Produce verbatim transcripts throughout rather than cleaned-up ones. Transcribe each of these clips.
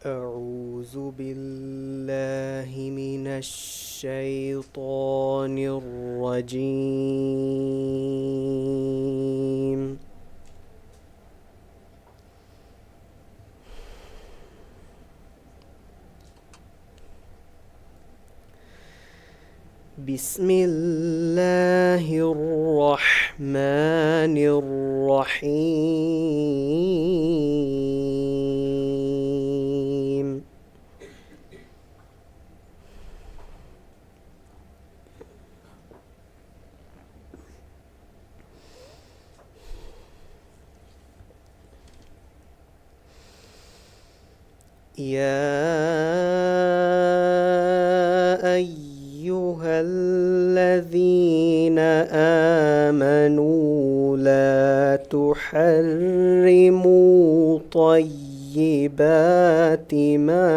أعوذ بالله من الشيطان الرجيم. بسم الله الرحمن الرحيم. يا أيها الذين آمنوا لا تحرموا طيبات ما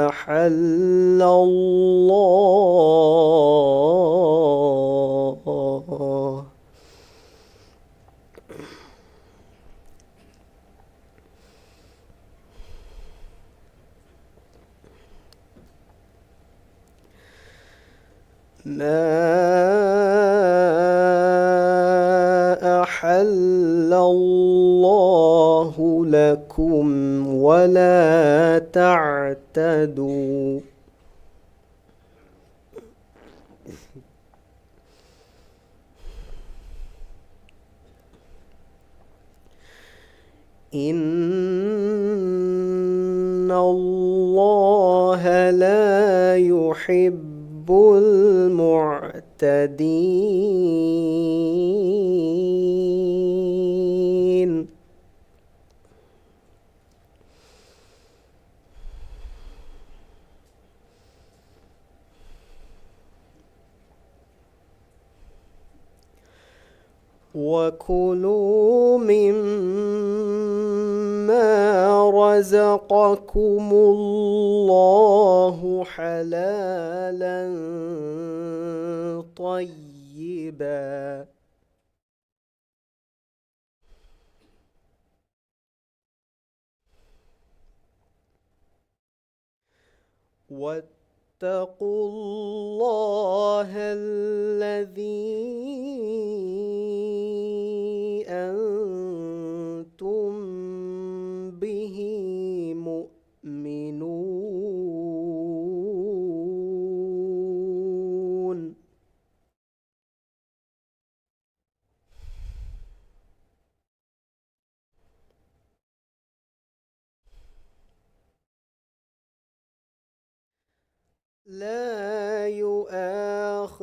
أحل الله. ما أحل الله لكم ولا تعتدوا. إن الله لا يحب المعتدين. وكلوا مما رزقكم الله حلالا طيبا. واتقوا الله الذي أنتم به مؤمنون. لا يؤاخذكم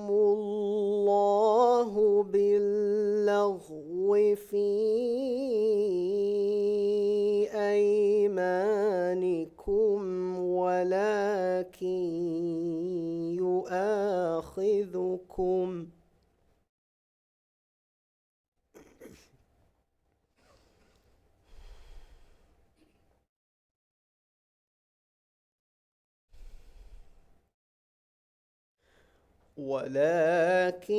الله باللغو في أيمانكم ولكن يؤاخذكم ولكن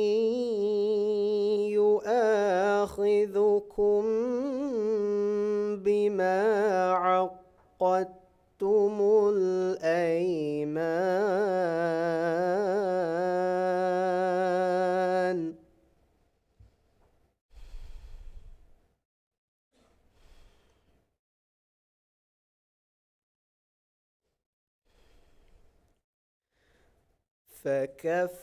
يؤاخذكم بما عقدتم الأيمان. فكفارته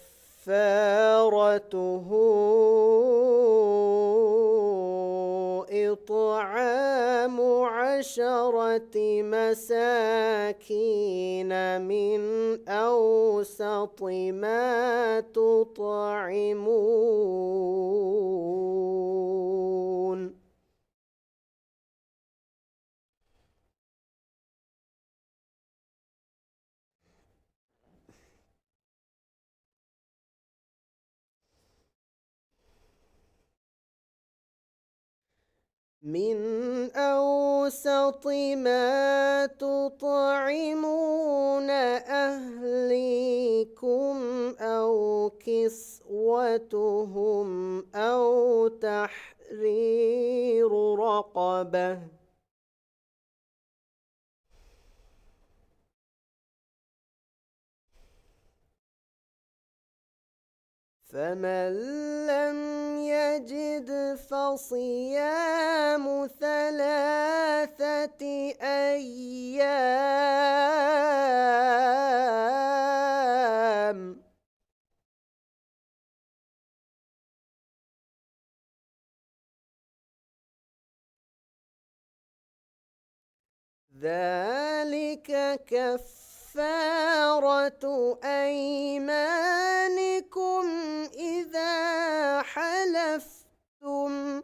إطعام عشرة مساكين من أوسط ما تطعمون. من أوسط ما تطعمون أهليكم أو كسوتهم أو تحرير رقبة. فمن لم يجد فصيام ثلاثة أيام. ذلك كفارة أيمانكم إذا حلفتم.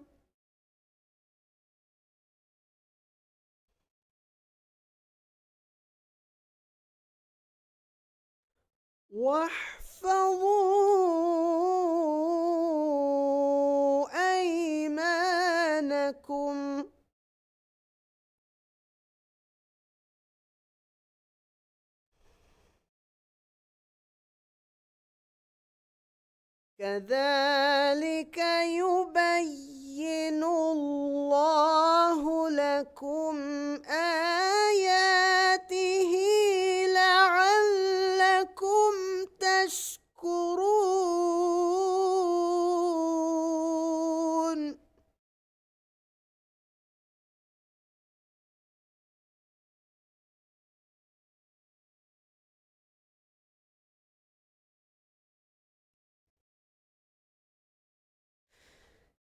واحفظوا أيمانكم. كذلك يبين الله لكم آياته لعلكم تشكرون.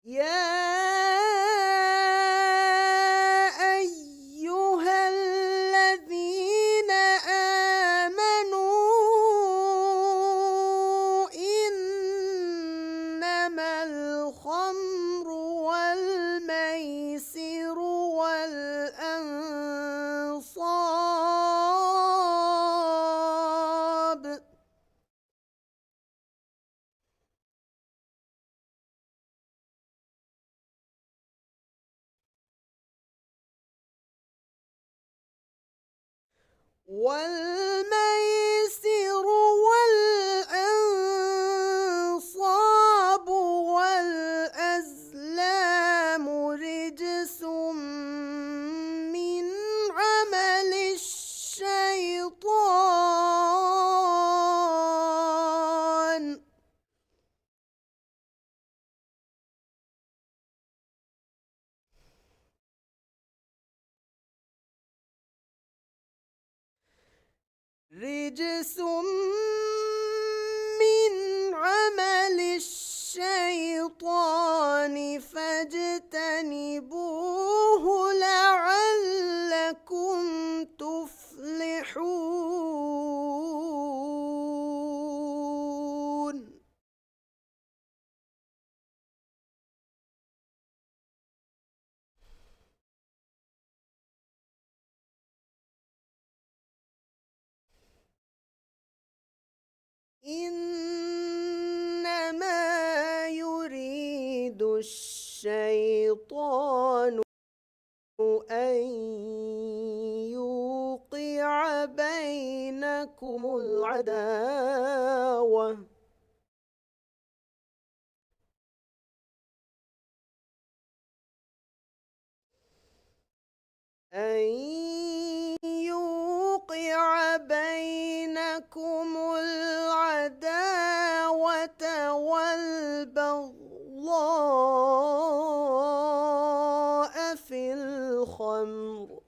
يا أيها الذين آمنوا إنما الخمر والميسر والأنصاب والميسر والأنصاب والأزلام رجس من عمل الشيطان. رجس من عمل الشيطان فاجتنبوه لعلكم تفلحون. إنما يريد الشيطان أن يوقع بينكم العداوة أن يوقع بينكم العداوة والبغضاء في الخمر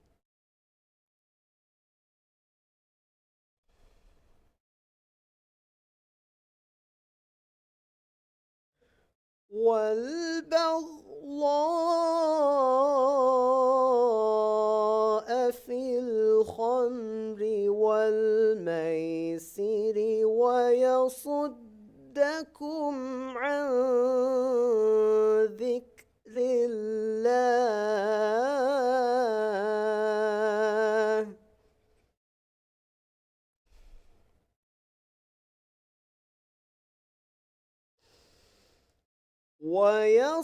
والبغضاء في الخمر والميسر ويصدكم عن ذكر الله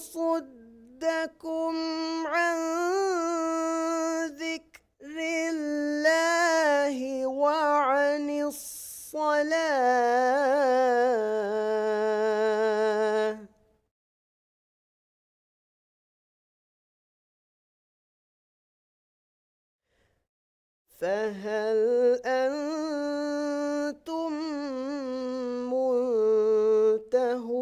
ويصدكم عن ذكر الله وعن الصلاة فهل أنتم منتهون؟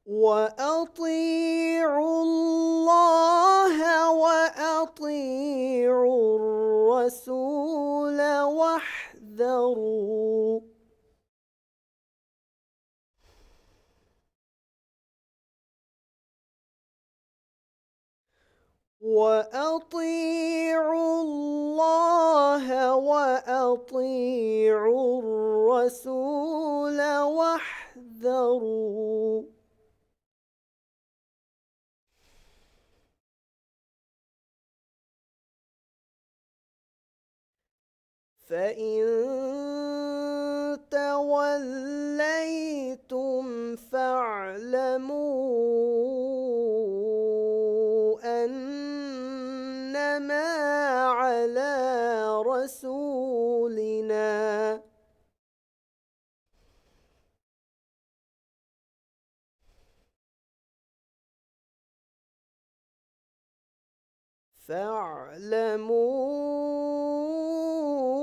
وأطيعوا الله وأطيعوا الرسول واحذروا. وأطيعوا الله وأطيعوا الرسول واحذروا. فإن توليتم فاعلموا أنما على رسولنا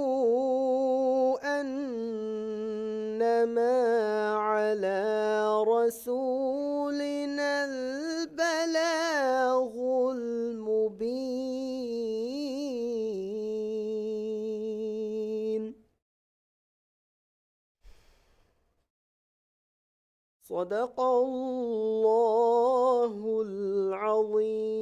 فاعلموا أنما على رسولنا البلاغ المبين. صدق الله العظيم.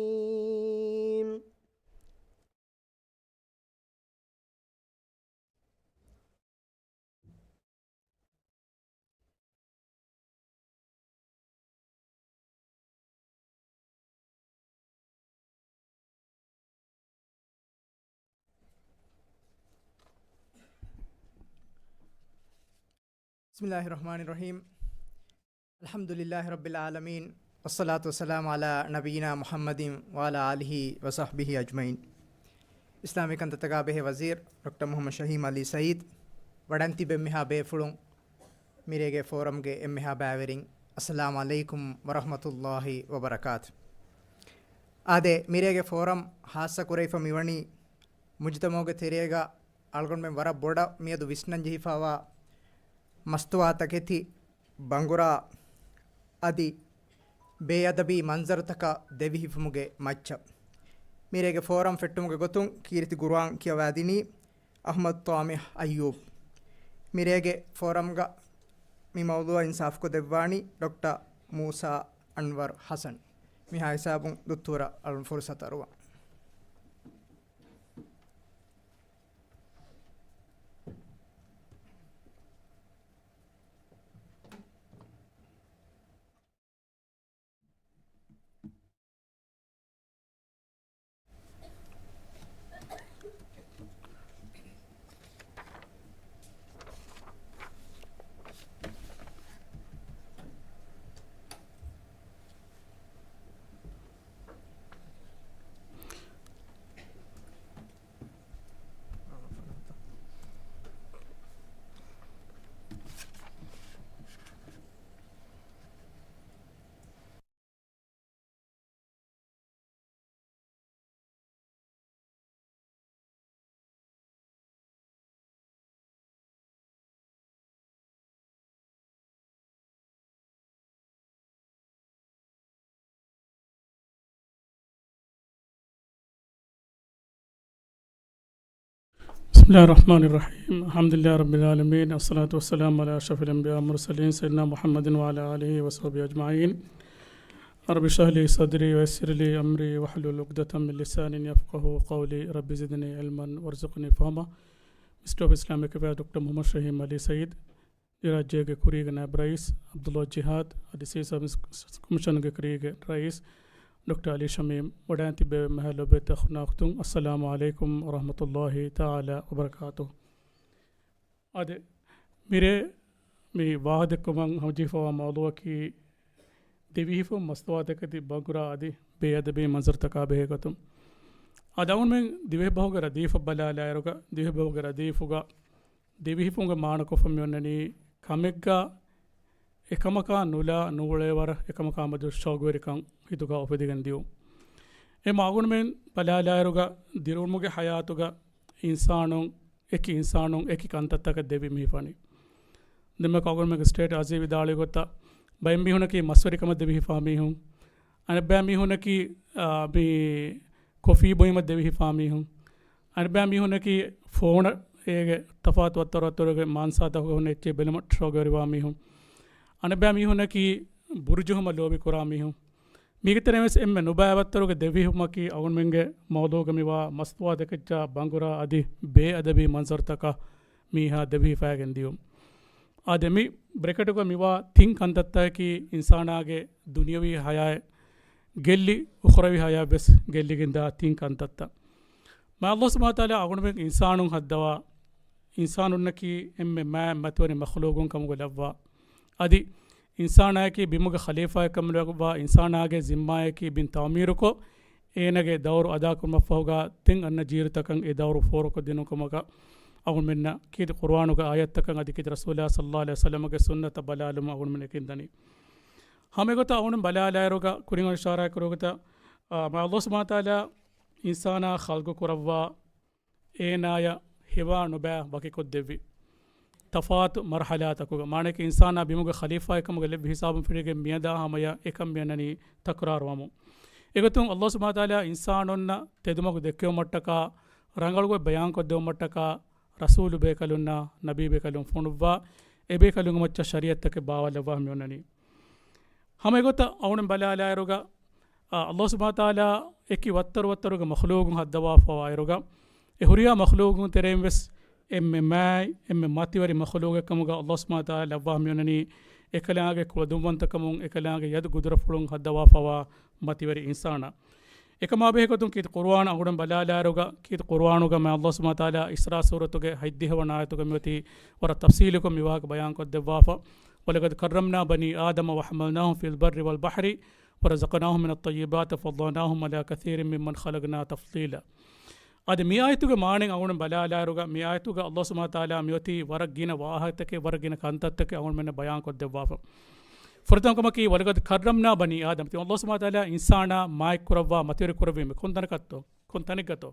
بسم الله الرحمن الرحيم. الحمد لله رب العالمين. والصلاة والسلام على نبينا محمد وعلى آله وصحبه أجمعين. އިސްލާމީ ކަންތައްތަކާ ބެހޭ ވަޒީރު ޑޮކްޓަރ މުޙައްމަދު ޝަހީމް ޢަލީ ސަޢީދު، ވަޑަން ތިބެ އެންމެހާ ބޭފުޅުން، މިރޭގެ ފޯރަމްގެ އެންމެހާ ބައިވެރިން، އައްސަލާމު ޢަލައިކުމް ވަރަޙްމަތުﷲި ވަބަރަކާތު. އާދެ، މިރޭގެ ފޯރަމް ޚާއްޞަ ކުރެވިފަ މިވަނީ މުޖުތަމަޢުގެ ތެރޭގަ އަޅުގަނޑުމެން ވަރަށް ބޮޑަށް މިއަދު ވިސްނަން ޖެހިފައިވާ މަސްތުވާތަކެތި ބަނގުރާ އަދި ބޭއަދަބީ މަންޒަރުތަކަށް ދެވިހިފުމުގެ މައްޗަށް. މިރޭގެ ފޯރަމް ފެއްޓުމުގެ ގޮތުން ކީރިތި ގުރުއާން ކިޔަވާދިނީ އަޙްމަދު ޠާމިޙް އައްޔޫބް. މިރޭގެ ފޯރަމްގަ މި މައުޟޫޢަށް އިންސާފުކޮށްދެއްވާނީ ޑޮކްޓަރ މޫސާ އަންވަރު ޙަސަން. މިހާ ހިސާބުން ދުއްތޫރަށް އަޅުން ފުރުޞަތު އަރުވަން. بسم الله الرحمن الرحيم. الحمد لله رب العالمين. الصلاة والسلام على أشرف الأنبياء والمرسلين سيدنا محمد وعلى آله وصحبه أجمعين. رب اشرح لي صدري ويسر لي أمري واحلل عقدة من لساني يفقهوا قولي. رب زدني علما وارزقني فهما. މިނިސްޓްރީ އޮފް އިސްލާމިކް އެފެއާޒް ޑޮކްޓަރ މުޙައްމަދު ޝަހީމް ޢަލީ ސަޢީދު، ދިވެހިރާއްޖޭގެ ކުރީގެ ނައިބު ރައީސް ޢަބްދުﷲ ޖިހާދު އަދި ސިވިލް ސާވިސް ކޮމިޝަނުގެ ކުރީގެ ރައީސް ޑޮކްޓަރ ޢަލީ ޝަމީމް، ވަޑައިން ތިއްބެވި އެންމެހާ ލޮބުވެތި އަޚުންނާ އުޚްތުން، އައްސަލާމު ޢަލައިކުމް ވަރަޙްމަތުﷲި ތަޢާލާ ވަބަރަކާތުހު. އާދެ، މިރޭ މި ވާހަކަދައްކަމުން ހަމަޖެހިފައިވާ މައުޟޫޢަކީ ދެވިހިފުން މަސްތުވާތަކެތި ބަނގުރާ އަދި ބޭއަދަބީ މަންޒަރުތަކާ ބެހޭ ގޮތުން. އަދި އަޅުގަނޑުމެން ދިވެހިބަހުގެ ރަދީފަށް ބަލާލާއިރުގަ، ދިވެހިބަހުގެ ރަދީފުގަ ދެވިހިފުންގެ މާނަކޮށްފަ މިއޮންނަނީ ކަމެއްގަ އެކަމަކާ ނުލާ ނޫޅޭވަރަށް އެކަމަކާ މެދު ޝައުގުވެރިކަން ހިތުގަ އުފެދިގެން ދިޔުން. އެ މަ އަޅުގަނޑުމެން ބަލާލާއިރުގަ ދިރިއުޅުމުގެ ޙަޔާތުގަ އިންސާނުން އެކި އިންސާނުން އެކި ކަންތައްތަކަށް ދެވި މި ހިފަނީ. ދެންމެ އަޅުގަނޑުމެންގެ ސްޓޭޓް އަޒީޒް ވިދާޅުވި ގޮތަށް ބައެއް މީހުނަކީ މަސްވެރިކަމަށް ދެވިހިފާ މީހުން. އަނެއްބައި މީހުނަކީ، އާ، މި ކޮފީ ބުއިމަށް ދެވިހިފާ މީހުން. އަނެއްބައި މީހުނަކީ ފޯނަށް އޭގެ ތަފާތު ވައްތަރު ވައްތަރުގެ މާންސާތަކުގެ ހުންނަ އެއްޗެއް ބެލުމަށް ޝައުގުވެރިވާ މީހުން. އަނެއްބައި މީހުނަކީ ބުރުޖުހުމަށް ލޯބި ކުރާ މީހުން. މީގެ ތެރެއިން ވެސް އެންމެ ނުބައި ވައްތަރުގެ ދެވިހުމަކީ އަޅުގަނޑުމެންގެ މައުޟޫގަ މިވާ މަސްތުވާ ތަކެއްޗާ ބަނގުރާ އަދި ބޭއަދަބީ މަންޒަރުތަކަށް މީހާ ދެވިހިފައިގެން ދިޔުން. އާދެ، މި ބްރެކެޓުގަ މިވާ ތިން ކަންތައްތަކަކީ އިންސާނާގެ ދުނިޔަވީ ހަޔާތް ގެއްލި، އުޚުރަވީ ހަޔާތް ވެސް ގެއްލިގެންދާ ތިން ކަންތައްތައް. މާތް ﷲ ސުބްޙާނަހޫ ވަތަޢާލާ އަޅުގަނޑުމެން އިންސާނުން ހައްދަވާ، އިންސާނުންނަކީ އެންމެ މާތް މަތިވެރި މަޚްލޫޤުން ކަމުގަ ލައްވާ. އަދި އިންސާނާއަކީ ބިމުގެ ޚަލީފާއެއް ކަމުގަ ލައްވާ، އިންސާނާގެ ޒިންމާއަކީ ބިން ތަޢުމީރުކޮށް، އޭނާގެ ދައުރު އަދާކުރުމަށްފަހުގަ ތިން އަންނަ ޖީލުތަކަށް އެ ދައުރު ފޯރުކޮށްދިނުން ކަމުގަ އަޅުގަނޑުމެންނަށް ކީރިތި ޤުރުއާނުގެ އާޔަތްތަކަށް އަދި ކީރިތި ރަސޫލާ ޞައްލައްލާހު ޢަލައިހި ވަސައްލަމަގެ ސުންނަތަށް ބަލާލުމަށް އަޅުގަނޑުމެން އެކިން ދަނީ. ހަމައެގޮތަށް އަޅުގަނޑު ބަލާލާއިރުގަ ކުރިން އިޝާރާތް ކުރި ގޮތަށް، އާ، މާތް ﷲ ސުބްޙާނަހޫ ވަތަޢާލާ އިންސާނާ ޚަލްޤު ކުރައްވާ އޭނާޔަށް ހެވާ ނުބައި ވަކިކޮށްދެއްވި. ތަފާތު މަރުޙަލާތަކުގަ، މާނައަކީ އިންސާނާ ބިމުގެ ޚަލީފާއެއް ކަމުގަ ލެއްވި ހިސާބުން ފެށިގެން މިއަދާ ހަމަޔަށް އެކަން މިއަންނަނީ ތަކުރާރުވަމުން. އެގޮތުން ﷲ ސުބްޙާނަހޫ ވަތަޢާލާ އިންސާނުންނަށް ތެދުމަގު ދެއްކެވުމަށްޓަކާ، ރަނގަޅުގޮތް ބަޔާންކޮށްދެވުމަށްޓަކާ، ރަސޫލު ބޭކަލުންނާ، ނަބީ ބޭކަލުން ފޮނުއްވާ، އެބޭކަލުންގެ މައްޗަށް ޝަރީޢަތްތަކެއް ބާވާލައްވާ މިއޮންނަނީ. ހަމައެގޮތަށް އަޅުގަނޑު ބަލާލާއިރުގަ، އާ، ﷲ ސުބްޙާނަހޫ ވަތަޢާލާ އެކި ވައްތަރު ވައްތަރުގެ މަޚްލޫޤުން ހައްދަވާފަވާއިރުގަ، އެ ހުރިހާ މަޚްލޫޤުން ތެރެއިން ވެސް އެންމެ މާތް، އެންމެ މަތިވެރި މަޚްލޫޤެއް ކަމުގަ ﷲ ސުބްޙާނަހޫ ވަތަޢާލާ ލައްވާ މިއޮންނަނީ، އެކަލާނގެ ކުޅަދުންވަންތަކަމުން، އެކަލާނގެ ޔަދު ގުދުރަތްފުޅުން ހައްދަވާފަވާ މަތިވެރި އިންސާނާ. އެކަމާ ބެހޭ ގޮތުން ކީރިތި ޤުރުއާން އަޅުގަނޑު ބަލާލާއިރުގަ، ކީރިތި ޤުރުއާނުގަ މާތް ﷲ ސުބްޙާނަހޫ ވަތަޢާލާ އިސްރާ ސޫރަތުގެ ހަތްދިހަ ވަނަ އާޔަތުގަ މިއޮތީ ވަރަށް ތަފްޞީލުކޮށް މި ވާހަކަ ބަޔާންކޮށްދެއްވާފަ. وَلَقَدْ كَرَّمْنَا بَنِي آدَمَ وَحَمَلْنَاهُمْ فِي الْبَرِّ وَالْبَحْرِ وَرَزَقْنَاهُمْ مِنَ الطَّيِّبَاتِ وَفَضَّلْنَاهُمْ عَلَى كَثِيرٍ مِّمَّنْ خَلَقْنَا تَفْضِيلًا. އަދި މި އާޔަތުގެ މާނައިން އަޅުގަނޑު ބަލާލާއިރުގަ، މި އާޔަތުގަ ﷲ ސުބްޙާނަހޫ ވަތަޢާލާ މިއޮތީ ވަރަށް ގިނަ ވާހަކަތަކެއް، ވަރަށް ގިނަ ކަންތައްތަކެއް އަޅުގަނޑުމެންނަށް ބަޔާންކޮށްދެއްވާފަ. ފުރަތަމަ ކަމަކީ، وَلَقَدْ كَرَّمْنَا بَنِي آدَمَ. ތިމަން ﷲ ސުބްޙާނަހޫ ވަތަޢާލާ އިންސާނާ މާތްކުރައްވާ، މަތިވެރި ކުރެއްވީމެ. ކޮން ތަނަކަށްތޯ؟ ކޮން ތަނެއްގަތޯ؟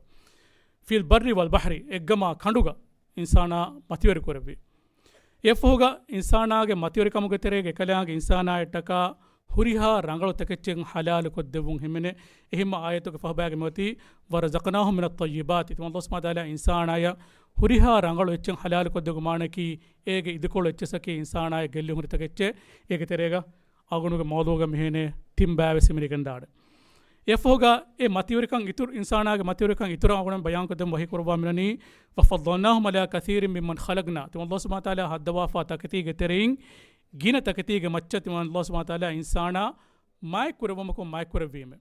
فِي الْبَرِّ وَالْبَحْرِ. އެއްގަމާ ކަނޑުގަ އިންސާނާ މަތިވެރި ކުރެއްވި. އެއަށްފަހުގަ އިންސާނާގެ މަތިވެރިކަމުގެ ތެރޭގަ އެކަލާނގެ އިންސާނާއަށްޓަކާ ހުރިހާ ރަނގަޅު ތަކެއްޗެއް ޙަލާލު ކޮށްދެއްވުން ހިމެނޭ. އެހެންމަ އާޔަތުގެ ފަހުބައިގަ މިއޮތީ، وَرَزَقْنَاهُمْ مِنَ الطَّيِّبَاتِ. ތިމަން ﷲ ސުބްޙާނަހޫ ވަތަޢާލާ އިންސާނާޔަށް ހުރިހާ ރަނގަޅު އެއްޗެއް ޙަލާލު ކޮށްދެއްވުމާނަކީ، އޭގެ އިދިކޮޅު އެއްޗިއްސަކީ އިންސާނާޔަށް ގެއްލި ހުރި ތަކެއްޗެއް. އޭގެ ތެރޭގަ އަޅުގަނޑުގެ މައުޟޫގަ މިހެނޭ ތިން ބައިވެސް ހިމެނިގެންދާނެ. އެއަށްފަހުގަ އެ މަތިވެރިކަން އިތުރު، އިންސާނާގެ މަތިވެރިކަން އިތުރަށް އަޅުގަނޑު ބަޔާންކޮށްދެން ވަޙީކުރައްވާ މިއޮންނަނީ، وَفَضَّلْنَاهُمْ عَلَى كَثِيرٍ مِّمَّنْ خَلَقْنَا. ތިމަން ﷲ ސުބްޙާނަހޫ ވަތަޢާލާ ހައްދަވާފާ ތަކެތީގެ ތެރެއިން ގިނަ ތަކެތީގެ މައްޗަށް ތިމަން ﷲ ސުބްޙާނަހޫ ވަތަޢާލާ އިންސާނާ މާތްކުރެއްވުމަކުން މާތްކުރެއްވީމެ.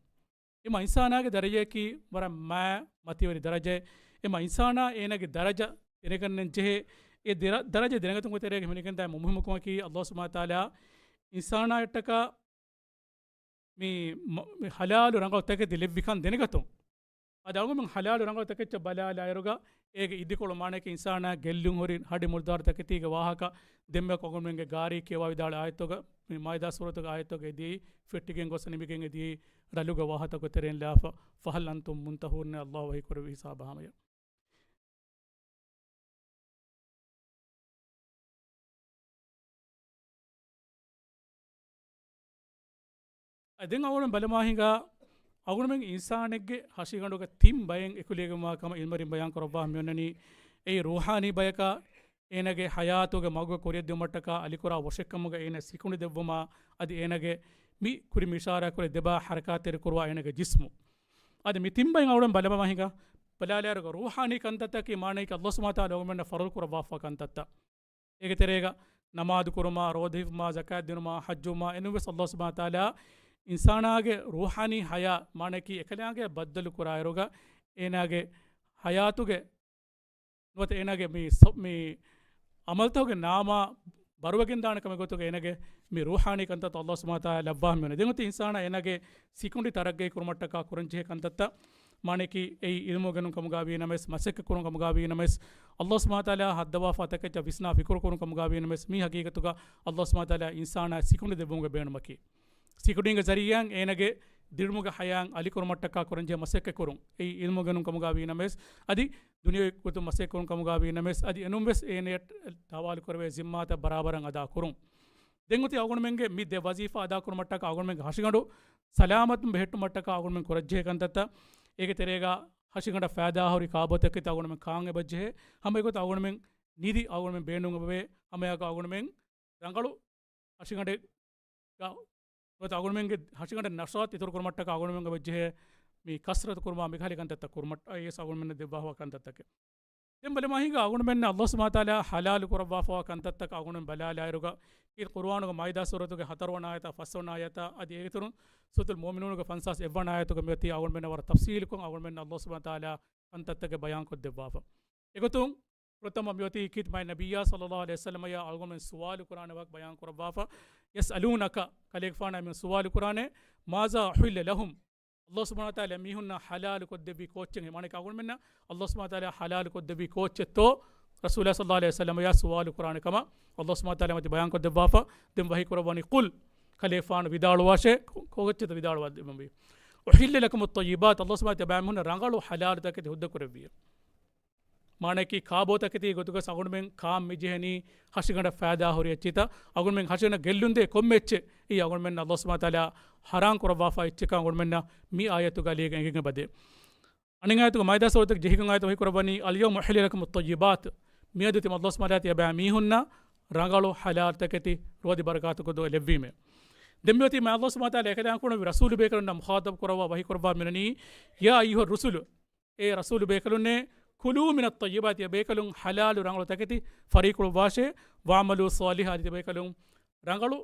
އެމަ އިންސާނާގެ ދަރަޖަޔަކީ ވަރަށް މާތް މަތިވެރި ދަރަޖައެއް. އެމަ އިންސާނާ އޭނާގެ ދަރަޖަ ދެނެގަންނަން ޖެހޭ. އެ ދެރަ-، ދަރަޖަ ދެނެގަތުމުގެ ތެރޭގަ ހިމެނިގެންދާ މުހިއްމު ކަމަކީ، ﷲ ސުބްޙާނަހޫ ވަތަޢާލާ އިންސާނާއަށްޓަކާ މި މަ-، މި ޙަލާލު ރަނގަޅު ތަކެތި ލެއްވިކަން ދެނެގަތުން. އަދި އަޅުގަނޑުމެން ޙަލާލު ރަނގަޅު ތަކެއްޗަށް ބަލާލާއިރުގަ، އޭގެ އިދިކޮޅު މާނައަކީ އިންސާނާ ގެއްލުން ހުރި ހަޑި މުރުދާރު ތަކެތީގެ ވާހަކަ ދެންމެ އަޅުގަނޑުމެންގެ ގާރީ ކިޔަވާ ވިދާޅު އާޔަތުގަ، މި މާއިދާ ސޫރަތުގެ އާޔަތުގަ އެދިޔައީ، ފެއްޓިގެން ގޮސް ނިމިގެން އެދިޔައީ ރަށުގެ ވާހަކަތަކުގެ ތެރެއިން ލާފަ، فَهَلْ أَنْتُمْ مُنْتَهُونَ، ﷲ ވަޙީކުރެއްވި ހިސާބަށް ހަމަޔަށް. އަދި ދެން އަޅުގަނޑު ބަލަމާ ހިނގާ، އަޅުގަނޑުމެން އިންސާނެއްގެ ހަށިގަނޑުގަ ތިން ބައެއް އެކުލެވިގެންވާ ކަމަށް ޢިލްމުވެރިން ބަޔާން ކުރައްވާ މިއޮންނަނީ، އެއީ ރޫޙާނީ ބަޔަކާ، އޭނާގެ ޙަޔާތުގެ މަގުގަ ކުރިއަށްދިއުމަށްޓަކާ އަލިކުރާ ވޮށެއްކަމުގަ އޭނާ ސިކުނޑި ދެއްވުމާ، އަދި އޭނާގެ މި ކުރިން މި އިޝާރާތްކުރި ދެބައި ޙަރަކާތްތެރިކުރުވާ އޭނާގެ ޖިސްމު. އަދި މި ތިން ބައިން އަޅުގަނޑު ބަލަމާ ހިނގާ، ބަލާލާއިރުގަ ރޫޙާނީ ކަންތައްތަކަކީ މާނައަކީ ﷲ ސުބްޙާނަހޫ ވަތަޢާލާ އަޅުގަނޑުމެންނަށް ފަރުޟު ކުރައްވާފާ ކަންތައްތައް. އޭގެ ތެރޭގަ ނަމާދު ކުރުމާ، ރޯދަ ހިފުމާ، ޒަކާތް ދިނުމާ، ޙައްޖުވުމާ، އެނޫންވެސް ﷲ ސުބްޙާނަހޫ ވަތަޢާލާ އިންސާނާގެ ރޫޙާނީ ޙަޔާތް މާނައަކީ އެކަލާނގެ ބައްދަލު ކުރާއިރުގަ އޭނާގެ ޙަޔާތުގެ ނުވަތަ އޭނާގެ މި ސަ-، މި ޢަމަލުތަކުގެ ނާމާ ބަރުވެގެންދާނެ ކަމެއް ގޮތުގަ އޭނާގެ މި ރޫޙާނީ ކަންތައްތައް ﷲ ސުބްޙާނަހޫ ވަތަޢާލާ ލައްވާ މިއޮންނަނީ. ދެން އޮތީ އިންސާނާ އޭނާގެ ސިކުނޑި ތަރައްގީ ކުރުމަށްޓަކާ ކުރަންޖެހޭ ކަންތައްތައް މާނައަކީ އެއީ ޢިލްމު އުނގެނުން ކަމުގައިވީ ނަމަވެސް، މަސައްކަތް ކުރުން ކަމުގައިވީ ނަމަވެސް، ﷲ ސުބްޙާނަހޫ ވަތަޢާލާ ހައްދަވާފާ ތަކެއްޗަށް ވިސްނާ ފިކުރު ކުރުން ކަމުގައިވީ ނަމަވެސް، މީ ޙަޤީޤަތުގަ ﷲ ސުބްޙާނަހޫ ވަތަޢާލާ އިންސާނާ ސިކުނޑި ދެއްވުމުގެ ބޭނުމަކީ. ސިކުނޑީގެ ޒަރީޢާއިން އޭނާގެ ދިރިއުޅުމުގެ ޙަޔާތް އަލިކުރުމަށްޓަކާ ކުރަންޖެހޭ މަސައްކަތް ކުރުން. އެއީ ޢިލްމު އުނގެނުން ކަމުގައިވީ ނަމަވެސް، އަދި ދުނިޔަވީ ގޮތުން މަސައްކަތް ކުރުން ކަމުގައިވީ ނަމަވެސް، އަދި އެނޫންވެސް އޭނަޔަށް ހަވާލު ކުރެވޭ ޒިންމާތައް ބަރާބަރަށް އަދާ ކުރުން. ދެން އޮތީ އަޅުގަނޑުމެންގެ މި ދެ ވަޒީފާ އަދާކުރުމަށްޓަކާ އަޅުގަނޑުމެންގެ ހަށިގަނޑު ސަލާމަތުން ބެހެއްޓުމަށްޓަކާ އަޅުގަނޑުމެން ކުރައްޖެހޭ ކަންތައްތައް، އޭގެ ތެރޭގަ ހަށިގަނޑަށް ފައިދާހުރި ކާބޯތަކެތި އަޅުގަނޑުމެން ކާން އެބަޖެހޭ، ހަމަ އެގޮތަށް އަޅުގަނޑުމެން ނިދި އަޅުގަނޑުމެން ބޭނުން އެބަވޭ، ހަމައެއާއެކު އަޅުގަނޑުމެން ރަނގަޅު ހަށިގަނޑެއްގަ ނުވަތަ އަޅުގަނޑުމެންގެ ހަށިގަނޑަށް ނަޝާތު އިތުރު ކުރުމަށްޓަކާ އަޅުގަނޑުމެން އެބަޖެހޭ މި ކަސްރަތު ކުރުމާ މިކަހަލި ކަންތައްތައް ކުރުމަށްޓަކާ އަޅުގަނޑުމެންނަށް ދެއްވާފަވާ ކަންތައްތަކެއް. ދެން ބަލަމާ ހިނގާ އަޅުގަނޑުމެންނަށް އައްލާހު ސުބްޙާނަހު ވަތަޢާލާ ޙަލާލު ކުރައްވާފަވާ ކަންތައްތަކަށް އަޅުގަނޑުމެން ބަލާލާއިރުގަ، އި ޤުރުއާނުގެ މާއިދާ ސޫރަތުގެ ހަތަރުވަނަ އާޔަތާ ފަސްވަނަ އާޔަތާ އަދި އޭގެ އިތުރުން ސޫރަތުލް މުއުމިނޫނުގެ ފަންސާސް އެއްވަނަ އާޔަތުގަ މިއޮތީ އަޅުގަނޑުމެންނަށް ވަރަށް ތަފްޞީލުކޮށް އަޅުގަނޑުމެންނަށް އައްލާހު ސުބްޙާނަހު ވަތަޢާލާ ކަންތައްތަކެއް ބަޔާންކޮށްދެއްވާފަ. އެގޮތުން ފުރަތަމަ މިއޮތީ ކީރިތި މާތް ނަބިއްޔާ ޞައްލައްލާހު ޢަލައިހި ވަސައްލަމަޔާ އަޅުގަނޑުމެން ސުވާލު ކުރާނެ ވާހަކަ ބަޔާން ކުރައްވާފަ. يسألونك، ކަލޭގެފާނާ އެމީހުން ސުވާލު ކުރާނެ، ماذا أحل لهم، އައްލާހު ސުބްޙާނަހު ވަތަޢާލާ އެމީހުންނަށް ޙަލާލު ކޮށްދެއްވީ ކޯއްޗެއް؟ މާނައަކީ އަޅުގަނޑުމެންނަށް އައްލާހު ސުބްޙާނަހު ވަތަޢާލާ ޙަލާލު ކޮށްދެއްވީ ކޯއްޗެއްތޯ ރަސޫލާ ޞައްލައްލާހު ޢަލައިހި ވަސައްލަމަޔާ ސުވާލު ކުރާނެ ކަމަށް އައްލާހު ސުބްޙާނަހު ވަތަޢާލާ މަތި ބަޔާންކޮށް ދެއްވާފަ. ދެން ވަޙީ ކުރައްވަނީ، قل، ކަލޭގެފާނު ވިދާޅުވާށޭ، ކޯ-، ކޯއްޗެއްތަ ވިދާޅުވާ ދެއްވަންވީ؟ أحل لكم الطيبات، އައްލާހު ސުބްޙާނަހު ވަތަޢާލާ އެބައިމީހުންނަށް ރަނގަޅު ޙަލާލުތަކެތި ހުއްދަ ކުރެއްވިއޭ. މާނައަކީ ކާބޯތަކެތީ ގޮތުގަ އަޅުގަނޑުމެން ކާން މި ޖެހެނީ ހަށިގަނޑަށް ފައިދާހުރި އެއްޗިތައް، އަޅުގަނޑުމެން ހަށިގަނޑަށް ގެއްލުންދޭ ކޮންމެ އެއްޗެއް އެއީ އަޅުގަނޑުމެންނަށް އައްލާހު ސުބްޙާނަހު ވަތަޢާލާ ޙަރާމް ކުރައްވާފަ އެއްޗެއްކަން އަޅުގަނޑުމެންނަށް މި އާޔަތުގަ އަލީގަ އެނގިގެން އެބަދޭ. އަނެއް އާޔަތުގަ މާއިދާ ސޫރަތުގެ ޖެހިގެން އާޔަތު ވަޙީ ކުރައްވަނީ، اليوم أحل لكم الطيبات، މިއަދު ތިމަ އައްލާހު ސުބްޙާނަހު ވަތަޢާލާ ތިޔަބައިމީހުންނަށް ރަނގަޅު ޙަލާލުތަކެތި ރުވަދި ބަރަކާތުކޮށް ލެއްވީމޭ. ދެން މިއޮތީ މާ އައްލާހު ސުބްޙާނަހު ވަތަޢާލާ އެކަލާނގެ ކުރެއްވި ރަސޫލު ބޭކަލުންނަށް މުޚާޠަބު ކުރައްވާ ވަޙީ ކުރައްވާ މިނަނީ، يا أيها الرسل، އޭ ރަސޫލު ބޭކަލުންނޭ، كلوا من الطيبات، ތިޔަ ބޭކަލުން ޙަލާލު ރަނގަޅު ތަކެތި ފަރީ ކުރައްވާށޭ، واعملوا صالحا، އަދި ތިޔަ ބޭކަލުން ރަނގަޅު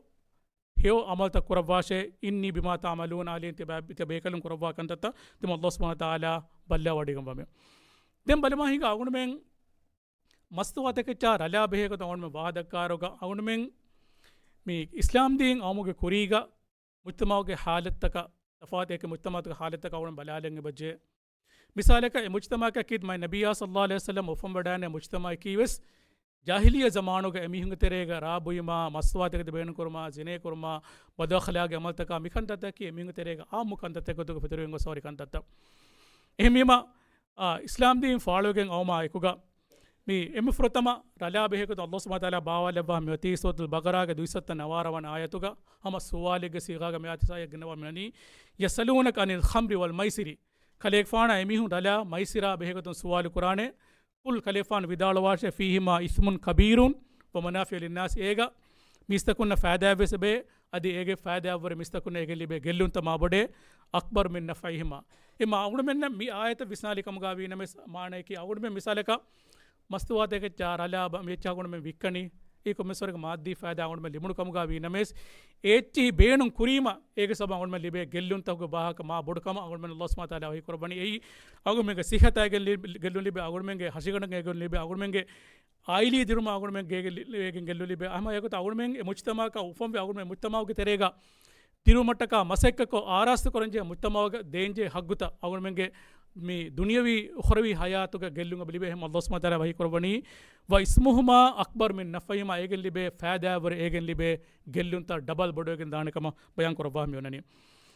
ހެޔޮ ޢަމަލުތައް ކުރައްވާށޭ، إني بما تعملون عليم، ތިޔަ ބޭ-، ތިޔަ ބޭކަލުން ކުރައްވާ ކަންތައްތައް ތިމަ އައްލާހު ސުބްޙާނަހު ވަތަޢާލާ ބައްލަވަޑައިގަންނަވަމޭ. ދެން ބަލަމާ ހިނގާ އަޅުގަނޑުމެން މަސްތުވާތަކެއްޗާ ރަލާ ބެހޭ ގޮތަށް އަޅުގަނޑުމެން ވާހަކަ ދައްކާއިރުގަ އަޅުގަނޑުމެން މި އިސްލާމް ދީން އައުމުގެ ކުރީގަ މުޖްތަމަޢުގެ ޙާލަތްތަކަށް، ތަފާތު އެކި މުޖްތަމަޢުތަކުގެ ޙާލަތްތަކަށް އަޅުގަނޑު ބަލާލަން އެބަޖެހޭ. މިސާލަކަށް އެ މުޖްތަމަޢަކަށް ކީރިތި މާތް ނަބިއްޔާ ޞައްލައްލާހު ޢަލައިހި ވަސައްލަމް އުފަންވަޑައިގެންނެވި މުޖްތަމަޢަކީ ވެސް ޖާހިލިއްޔަ ޒަމާނުގަ އެމީހުންގެ ތެރޭގަ ރާ ބުއިމާ، މަސްތުވާތަކެތި ބޭނުންކުރުމާ، ޒިނޭ ކުރުމާ، ބަދުއަޚްލާގީ ޢަމަލުތަކާ މިކަންތައްތަކީ އެމީހުންގެ ތެރޭގަ ޢާއްމު ކަންތައްތަކެއް ގޮތުގަ ފެތުރިގެން ގޮސް ހުރި ކަންތައްތައް. އެހެންވީމަ، އާ، އިސްލާމް ދީން ފާޅުވެގެން އައުމާ އެކުގަ މި އެންމެ ފުރަތަމަ ރަލާ ބެހޭ ގޮތަށް އައްލާހު ސުބްޙާނަހު ވަތަޢާލާ ބާވާލައްވާ މިއޮތީ ސޫރަތުލް ބަޤަރާގެ ދުއިސައްތަ ނަވާރަ ވަނަ އާޔަތުގަ ހަމަ ސުވާލެއްގެ ޞީޣާގަ މި އާޔަތު ސާޔަ ގެންނަވާ މިނަނީ، يسألونك عن الخمر والميسر، ކަލޭގެފާނާ އެމީހުން ރަލާ މައިސިރާ ބެހޭ ގޮތުން ސުވާލު ކުރާނެ، قل، ކަލޭގެފާނު ވިދާޅުވާށޭ، فيهما إثم كبير ومنافع للناس، އޭގަ މީސްތަކުންނަށް ފައިދާއެއްވެސް އެބޭ، އަދި އޭގެ ފައިދާއަށްވުރެ މީސްތަކުންނަށް އޭގެން ލިބޭ ގެއްލުންތައް މާބޮޑޭ، أكبر من نفعهما. އެމަ އަޅުގަނޑުމެންނަށް މި އާޔަތަށް ވިސްނާލި ކަމުގަ ވީނަމަވެސް، މާނައަކީ އަޅުގަނޑުމެން މިސާލަކަށް މަސްތުވާތަކެއްޗާ ރަލާ ބަ-، މި އެއްޗާ އަޅުގަނޑުމެން ވިއްކަނީ، އެ ކޮންމެސްވަރެއްގެ މާއްދީ ފައިދާ އަޅުގަނޑުމެން ލިބުނު ކަމުގަ ވީނަމަވެސް، އެ އެއްޗިހި ބޭނުން ކުރީމަ އޭގެ ސަބަބުން އަޅުގަނޑުމެން ލިބޭ ގެއްލުންތަކުގެ ވާހަކަ މާ ބޮޑު ކަމަށް އަޅުގަނޑުމެން އައްލާހު ސުބްޙާނަހު ވަތަޢާލާ ވަޙީ ކުރައްވަނީ. އެއީ އަޅުގަނޑުމެންގެ ޞިއްޙަތާ އޭގެން ލި-، ގެއްލުން ލިބޭ، އަޅުގަނޑުމެންގެ ހަށިގަނޑަށް ގެއްލުން ލިބޭ، އަޅުގަނޑުމެންގެ އާއިލީ ދިރުމަށް އަޅުގަނޑުމެން ގެ-، ގެ-، އޭގެން ގެއްލުން ލިބޭ. ހަމަ އެގޮތަށް އަޅުގަނޑުމެން އެ މުޖްތަމަޢަކަށް އުފަންވި އަޅުގަނޑުމެން މުޖްތަމަޢުގެ ތެރޭގަ ދިރުމަށްޓަކާ މަސައްކަތްކޮށް އާރާސްތު ކުރަންޖެހޭ މުޖްތަމަޢުގަ ދޭންޖެހޭ ހައްގުތައް އަޅުގަނޑުމެންގެ މި ދުނިޔަވީ އުޚްރަވީ ޙަޔާތުގަ ގެއްލުން އެބަ ލިބޭ. އެހެން އައްލާހު ސުބްޙާނަހު ވަތަޢާލާ ވަޙީ ކުރައްވަނީ، وإثمهما أكبر من نفعهما، އޭގެން ލިބޭ ފައިދާއަށްވުރެ އޭގެން ލިބޭ ގެއްލުންތައް ޑަބަލް ބޮޑުވެގެން ދާނެ ކަމަށް ބަޔާން ކުރައްވާ މި އޮންނަނީ.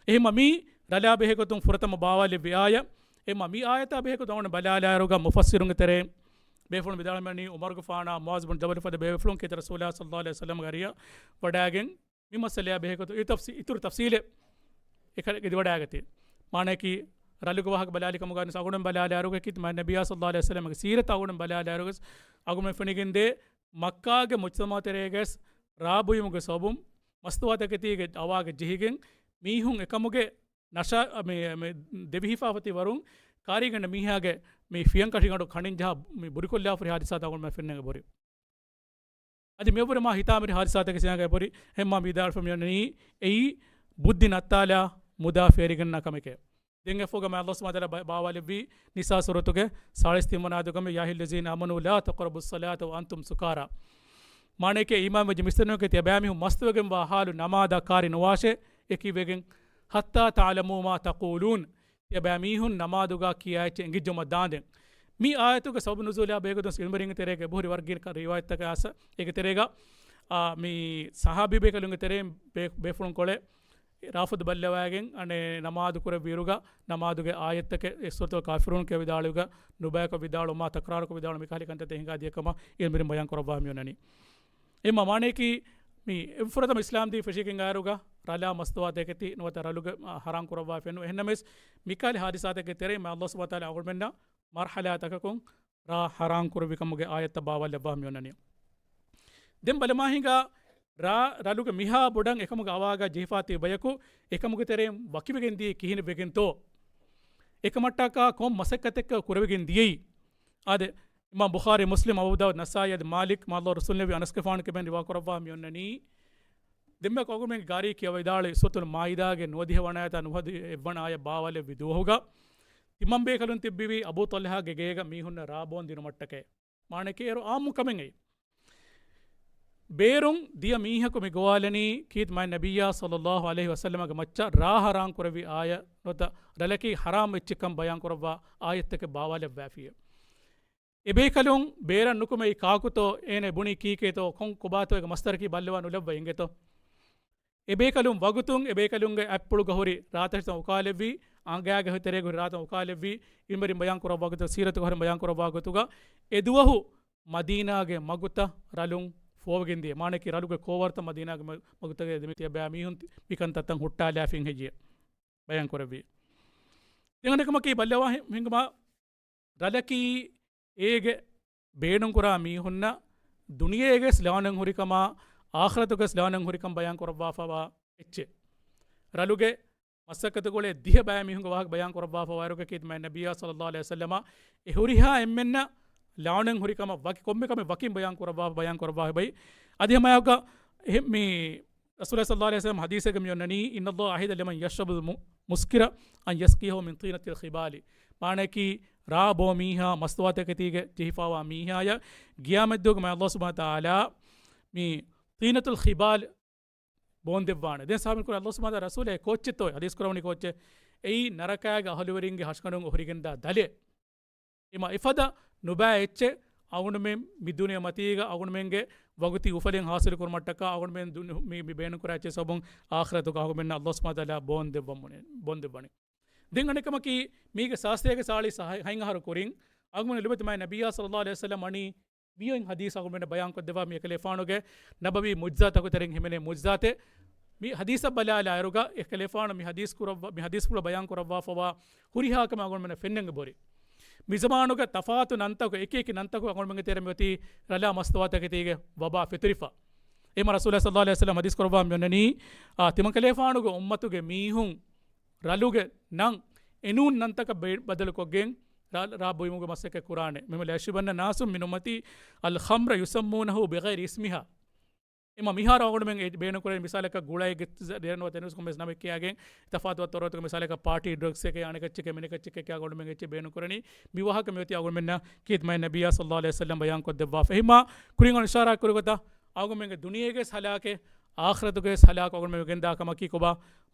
އެހެންމަ މި ރަލާ ބެހޭ ގޮތުން ފުރަތަމަ ބާވާލެއްވި އާޔަތް، އެހެންމަ މި އާޔަތާ ބެހޭ ގޮތުން އަޅުގަނޑު ބަލާލާއިރުގަ މުފައްސިރުންގެ ތެރޭ ބޭފުޅުން ވިދާޅުވަނީ ޢުމަރުގެފާނާ މުޢާޛު ބުން ޖަބަލު ފަދަ ބޭފުޅުން ކީރިތި ރަސޫލާ ޞައްލައްލާހު ޢަލައިހި ވަސައްލަމްގެ އަރިހަށް ވަޑައިގެން މި މައްސަލަޔާ ބެހޭ ގޮތުން އިތުރު ތަފްސީ-، އިތުރު ތަފްސީލެއް އެކަ-، އެދިވަޑައިގަތީ. މާނައަކީ، ރަލުގެ ވާހަކަ ބަލާލި ކަމުގަ ވިޔަސް އަޅުގަނޑު ބަލާލާއިރުގަ ކީރިތި މާތް ނަބިއްޔާ ޞައްލައްލާހު ޢަލައިހި ވަސައްލަމްގެ ސީރަތަށް އަޅުގަނޑު ބަލާލާއިރުގަ އަޅުގަނޑު ފެނިގެންދޭ މައްކާގެ މުޖްތަމަޢު ތެރޭގަސް ރާ ބުއިމުގެ ސަބަބުން މަސްތުވާތަކެތީގެ އަވާގެ ޖެހިގެން މީހުން އެކަމުގެ ނަޝާ-، މި، މި ދެވިހިފާފަތި ވަރުން ކާރީގަނޑަށް މީހާގެ މި ފިޔަން ކަށިގަނޑު ކަނޑިން ޖަހާ މި ބުރިކޮށްލާފަ ހުރި ހާދިސާތައް އަޅުގަނޑުމެން ފެންނަން އެބަހުރި. އަދި މިއަށްވުރެ މާ ހިތާމަހިރި ހާދިސާތަކެއް ސިޔާގަ އެބަހުރި. އެހެންމާ ވިދާޅުވެފަ މިއޮންނަނީ އެއީ ބުއްދި ނައްތާލާ މުދާ ފޭރިގަންނާ ކަމެކޭ. ދެން އެފޯގަ މާ އައްލާހު ސުބްޙާނަހު ވަތަޢާލާ ބަ-، ބާވާލެއްވީ ނިސާ ސޫރަތުގެ ސާޅީސް ތިން ވަނަ އާޔަތުގަ މި، يا أيها الذين آمنوا لا تقربوا الصلاة وأنتم سكارى. މާނައެކޭ އީމާންވެއްޖެ މީސްތަކުންނޭ ތިޔަބައިމީހުން މަސްތުވެގެންވާ ހާލު ނަމާދާ ކާރި ނުވާށޭ، އެ ކިޔެވިގެން، حتى تعلموا ما تقولون. ތިޔަބައިމީހުން ނަމާދުގަ ކިޔާ އެއްޗެއް އެނގިއްޖައުމަށް ދާނދެން. މި އާޔަތުގެ ސަބަބު ނުޒޫލާ ބެހޭގޮތުން އިލްމުވެރިންގެ ތެރޭގަ އެބަހުރި ވަރަށް ގިނަ ރިވާޔަތްތަކެއް އާސަ. އޭގެ ތެރޭގަ، އާ، މި ސަހާބީ ބޭކަލުންގެ ތެރެއިން ބޭ-، ބޭފުޅުން ކޮޅެއް ރާފަދު ބައްލަވައިގެން އަނެއް ނަމާދު ކުރެއްވިއިރުގަ، ނަމާދުގެ އާޔަތްތަކެއް އެ ސޫރަތުލް ކާފިރޫން ކިޔަވިދާޅުވިއިރުގަ، ނުބަޔަކަށް ވިދާޅުވުމާ، ތަކްރާރުކޮށް ވިދާޅުވުމާ، މިކަހަލި ކަންތައްތައް ހިނގާދިޔަ ކަމަށް އިލްމުވެރިން ބަޔާން ކުރައްވާ މިއޮންނަނީ. އެހެންމާ މާނައަކީ، މި ފުރަތަމަ އިސްލާމް ދީން ފެށިގެން އާއިރުގަ ރަލާ މަސްތުވާތަކެތި ނުވަތަ ރަލުގެ، އާ، ހަރާން ކުރައްވާފައެއް ނޫން. އެހެންނަމަވެސް، މިކަހަލަ ހާދިސާތަކެއްގެ ތެރެއިން މާ ﷲ ސުބްޙާނަހޫ ވަތަޢާލާ އަޅުގަނޑުމެންނަށް މަރްޙަލާތަކަކުން ރާ ހަރާން ކުރެއްވި ކަމުގެ އާޔަތްތައް ބާވާލައްވާ މިއޮންނަނީ. ދެން ބަލަމާ ހިނގާ ރާ ރަލުގެ މިހާ ބޮޑަށް އެކަމުގެ އަވާގަ ޖެހިފާ ތިބި ބަޔަކު އެކަމުގެ ތެރެއިން ވަކިވެގެން ދިޔައީ ކިހިނެއް ވެގެންތޯ؟ އެކަމަށްޓަކާ ކޮން މަސައްކަތެއްކަ ކުރެވިގެން ދިޔައީ؟ އާދެ، އިމާމް ބުޚާރީ، މުސްލިމް، އަބޫ ދާވޫދު، ނަސާއީ އަދި މާލިކް މާ ﷲ ރަސޫލު ނަބީ އަނަސްގެފާނު ކިބެން ރިވާ ކުރައްވާ މިއޮންނަނީ. ދެންމެ އަޅުގަނޑުމެން ގާރީ ކިޔަވައިދާޅި ސޫރަތުލް މާއިދާގެ ނުވަދިހަ ވަނަ އާޔަތާ ނުވަދިހަ އެއްވަނަ އާޔަތް ބާވާލެއްވި ދުވަހުގަ ތިމަންބޭކަލުން ތިއްބެވި އަބޫ ޠަލްޙާގެ ގޭގަ މީހުންނަށް ރާ ބޯން ދިނުމަށްޓަކައި. މާނައަކީ އޭރު އާއްމު ކަމެއް އެއީ. ބޭރުން ދިޔަ މީހަކު މި ގޮވާލަނީ ކީރިތި މާތް ނަބިއްޔާ ޞައްލައްލާހު ޢަލައިހި ވަސައްލަމަގެ މައްޗަށް ރާ ހަރާން ކުރެއްވި އާޔަތް ނުވަތަ ރަލަކީ ޙަރާމް އެއްޗެއްކަން ބަޔާން ކުރައްވާ އާޔަތްތަކެއް ބާވާލައްވާފިއޭ. އެބޭކަލުން ބޭރަށް ނުކުމެ އެއީ ކާކުތޯ އޭނަ ބުނީ ކީކޭތޯ ކޮން ކޮބާތޯ އޭގެ މަޞްދަރަކީ ބައްލަވާ ނުލައްވަ އިނގޭތޯ. އެބޭކަލުން ވަގުތުން އެބޭކަލުންގެ އަތްޕުޅުގަ ހުރި ރާތައް އުކާލެއްވި، އަނގައިގެ ތެރޭގަ ހުރި ރާތައް އުކާލެއްވި، އިނބަރިން ބަޔާން ކުރައްވާ ގޮތުގަ، ސީރަތުގަ ހުރި ބަޔާން ކުރައްވާ ގޮތުގަ، އެ ދުވަހު މަދީނާގެ މަގުތައް ރަލުން ފޯވެގެން ދިޔަ. މާނައަކީ ރަލުގެ ކޯވަރުތައް މަދީނާގެ މަ-، މަގުތަކެއް ދެމިތިޔަބައި މީހުން ތި-، މިކަންތައްތައް ހުއްޓާލާފިން ހެއްޔޭ ބަޔާން ކުރެއްވި. ދެން އަނެކަމަކީ ބައްލަވާ ހި-، ހިނގުމާ ރަލަކީ އޭގެ ބޭނުންކުރާ މީހުންނަށް ދުނިޔޭގެ ލާނަން ހުރިކަމާ، އާޚިރަތުގެ ލާނަން ހުރިކަން ބަޔާން ކުރައްވާފަވާ އެއްޗެއް. ރަލުގެ މަސައްކަތުގަ އުޅޭ ދިހަ ބައި މީހުންގެ ވާހަކަ ބަޔާން ކުރައްވާފަވާއިރުގަ ކީރިތި މާތް ނަބިއްޔާ ޞައްލައްލާހު ޢަލައިހި ވަސައްލަމަ އެ ހުރިހާ އެންމެންނަށް ލާނަން ހުރި ކަމަށް ވަކި ކޮންމެ ކަމެއް ވަކިން ބަޔާން ކުރައްވާ، ބަޔާން ކުރައްވާ ބައި. އަދި ހަމައެއާއެކު މި ރަސޫލާ ޞައްލައްލާހު ޢަލައިހި ވަސައްލަމަ ޙަދީޘެއްގަ މި އޮންނަނީ، "إن الله عهد لمن يشرب المسكر أن يسقيه من طينة الخبال." މާނައަކީ، ރާ ބޯ މީހާ، މަސްތުވާތަކެތީގަ ޖެހިފަވާ މީހާޔަށް، ޤިޔާމަތްދުވަހުގަ މާތް ﷲ ސުބްޙާނަހޫ ވަތަޢާލާ މި ޠީނަތުލް ޚިބާލް ބޯންދެއްވާނެ. ދެން ޞަޙާބީން ކުރި، ﷲ ސުބްޙާނަހޫ ވަތަޢާލާ ރަސޫލާ، އެ ކޯއްޗެއްތޯ އެ ޙަދީޘް ކުރެވުނީ ކޯއްޗެއް؟ އެއީ ނަރަކާގެ އަހުލުވެރިންގެ ހަށިގަނޑުން އޮހޮރިގެންދާ ދަލެއް. އެމަ އެފަދަ ނުބައި އެއްޗެއް އަޅުގަނޑުމެން މި ދުނިޔެ މަތީގަ އަޅުގަނޑުމެންގެ ވަގުތީ އުފަލެއް ޙާޞިލު ކުރުމަށްޓަކާ އަޅުގަނޑުމެން ދުނި-، މި، މި ބޭނުން ކުރާ އެއްޗެއް ސަބަބުން އާޚިރަތުގަ އަޅުގަނޑުމެންނަށް ﷲ ސުބްޙާނަހޫ ވަތަޢާލާ ބޯން ދެއްވަމުނެ، ބޯން ދެއްވަނީ. ދެން އަނެއް ކަމަކީ، މީގެ ސާސްތޭގެ ސާޅީސް ހަ-، ހަތް އަހަރު ކުރިން އަޅުގަނޑު ލިބޭތި މާތް ނަބިއްޔާ ޞައްލައްލާހު ޢަލައިހި ވަސައްލަމަ ވަނީ މިއޮތް ޙަދީޘް އަޅުގަނޑުމެންނަށް ބަޔާންކޮށްދެއްވާ މި އެކަލޭފާނުގެ ނަބަވީ މުޢުޖިޒާތްތަކުގެ ތެރެއިން ހިމެނޭ މުޢުޖިޒާތެއް. މި ޙަދީޘަށް ބަލާލާއިރުގަ އެކަލޭފާނު މި ޙަދީޘް ކުރައްވާ، މި ޙަދީޘްފުޅަށް ބަޔާން ކުރައްވާފަވާ ހުރިހާ ކަމެއް އަޅުގަނޑުމެންނަށް ފެންނަން އެބަހުރި. މި ޒަމާނުގަ ތަފާތު ނަންތަކު، އެކި އެކި ނަންތަކު އަޅުގަނޑުމެންގެ ތެރެ މިއޮތީ ރަލާ މަސްތުވާތަކެތީގެ ވަބާ ފެތުރިފަ. އެމަ ރަސޫލާ ޞައްލައްލާހު ޢަލައިހި ވަސައްލަމަ ޙަދީޘް ކުރައްވާ މިއޮންނަނީ، އާ، ތިމަންކަލޭފާނުގެ އުއްމަތުގެ މީހުން ރަލުގެ ނަން އެނޫން ނަންތަކަށް ބެ-، ބަދަލުކޮށްގެން ރާ-، ރާ ބުއިމުގެ މަސައްކަތް ކުރާނެ. مما لا يشربن ناس من أمتي الخمر يسمونه بغير اسمها. އެމަ މިހާރު އަޅުގަނޑުމެން އެ ބޭނުން ކުރަނީ މިސާލަކަށް ގުޅައެއްގެ ދެރަން ނުވަތަ އެންވެސް ކޮންމެސް ނަމެއް ކިޔާގެން ތަފާތު ވައްތަރުވައްތަރުގެ މިސާލަކަށް ޕާޓީ ޑްރަގްސް އެކޭ އަނެކައްޗެކޭ މިނެކައްޗެކޭ އަޅުގަނޑުމެން އެއްޗެއް ބޭނުން ކުރަނީ. މި ވާހަކަ މިއޮތީ އަޅުގަނޑުމެންނަށް ކީރިތި މާތް ނަބިއްޔާ ޞައްލައްލާހު ޢަލައިހި ވަސައްލަމަ ބަޔާން ކޮށްދެއްވާފަ. އެހިމާ ކުރިން އަޅުގަނޑު އިޝާރާތް ކުރި ގޮތަށް އަޅުގަނޑުމެންގެ ދުނިޔޭގެ ހަލާކެއް، އާޚިރަތުގެ ހަލާކު އަޅުގަނޑުމެން ގެންދާ ކަމަކީ ކޮބާ؟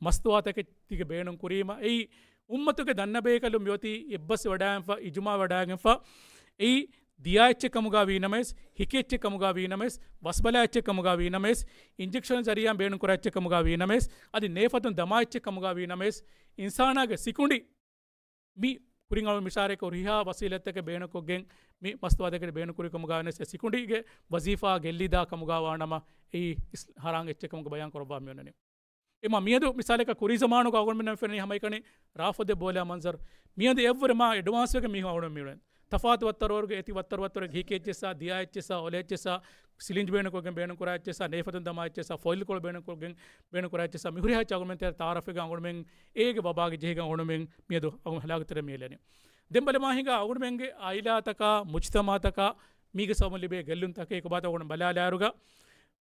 މަސްތުވާތަކެތީގެ ބޭނުން ކުރީމަ. އެއީ އުއްމަތުގެ ދަންނަ ބޭކަލުން މިއޮތީ އެއްބަސް ވެވަޑައިގެންފަ، އިޖުމާ ވެވަޑައިގެންފަ. އެއީ ދިޔާ އެއްޗެއް ކަމުގަ ވީ ނަމަވެސް، ހިކި އެއްޗެއް ކަމުގަ ވީ ނަމަވެސް، ވަސްބަލާ އެއްޗެއް ކަމުގަ ވީ ނަމަވެސް، އިންޖެކްޝަން ޒަރީއާ ބޭނުން ކުރާ އެއްޗެއް ކަމުގަ ވީ ނަމަވެސް، އަދި ނޭފަތުން ދަމާ އެއްޗެއް ކަމުގަ ވީ ނަމަވެސް، އިންސާނާގެ ސިކުނޑި މި ކުރިން އަޅު މިސާލަކަށް ހުރިހާ ވަސީލަތްތަކެއް ބޭނުންކޮށްގެން މި މަސްތުވާތަކެތި ބޭނުން ކުރި ކަމުގަ ވެސް އެ ސިކުނޑީގެ ވަޒީފާ ގެއްލިދާ ކަމުގަ ވާނަމަ އެއީ އިސް-، ހަރާން އެއްޗެއް ކަމުގަ ބަޔާން ކުރައްވާ މިއޮންނަނީ. އެމަ މިއަދު މިސާލަކަށް ކުރީ ޒަމާނުގަ އަޅުގަނޑުމެންނަށް ފެންނަނީ ހަމަ އެކަނި ރާފޮދެއް ބޯލާ މަންޒަރު. މިއަދު އެއްވުރެ މާ އެޑްވާންސް ވެގެން މީހުން އަޅުގަނޑު މިއުޅެން. ތަފާތު ވައްތަރުވަރުގެ އެތި ވައްތަރު ވައްތަރު ހިކި އެއްޗެއްސާ، ދިޔާ އެއްޗެއްސާ، އޮލެ އެއްޗެއްސާ، ސިލިންޖް ބޭނުންކޮށްގެން ބޭނުން ކުރާ އެއްޗެއްސާ، ނޭފަތުން ދަމާ އެއްޗެއްސާ، ފޮއިލް ކޮޅު ބޭނުންކޮށްގެން ބޭނުން ކުރާ އެއްޗެއްސާ، މި ހުރިހާ އެއްޗެއް އަޅުގަނޑުމެން ތެރެ ތައާރަފްވެގެން އަޅުގަނޑުމެން އޭގެ ވަބާގެ ޖެހިގެން އަޅުގަނޑުމެން މިއަދު އަޅުގަނޑު ހަލާކު ތެރެ މިއެޅެނީ. ދެން ބަލަމާ ހިނގާ އަޅުގަނޑުމެންގެ އާއިލާތަކާ، މުޖްތަމަޢުތަކާ މީގެ ސަބަބުން ލިބޭ ގެއްލުންތަކެއް ކޮބާތޯ އަޅުގަނޑު ބަލާލާއިރުގަ،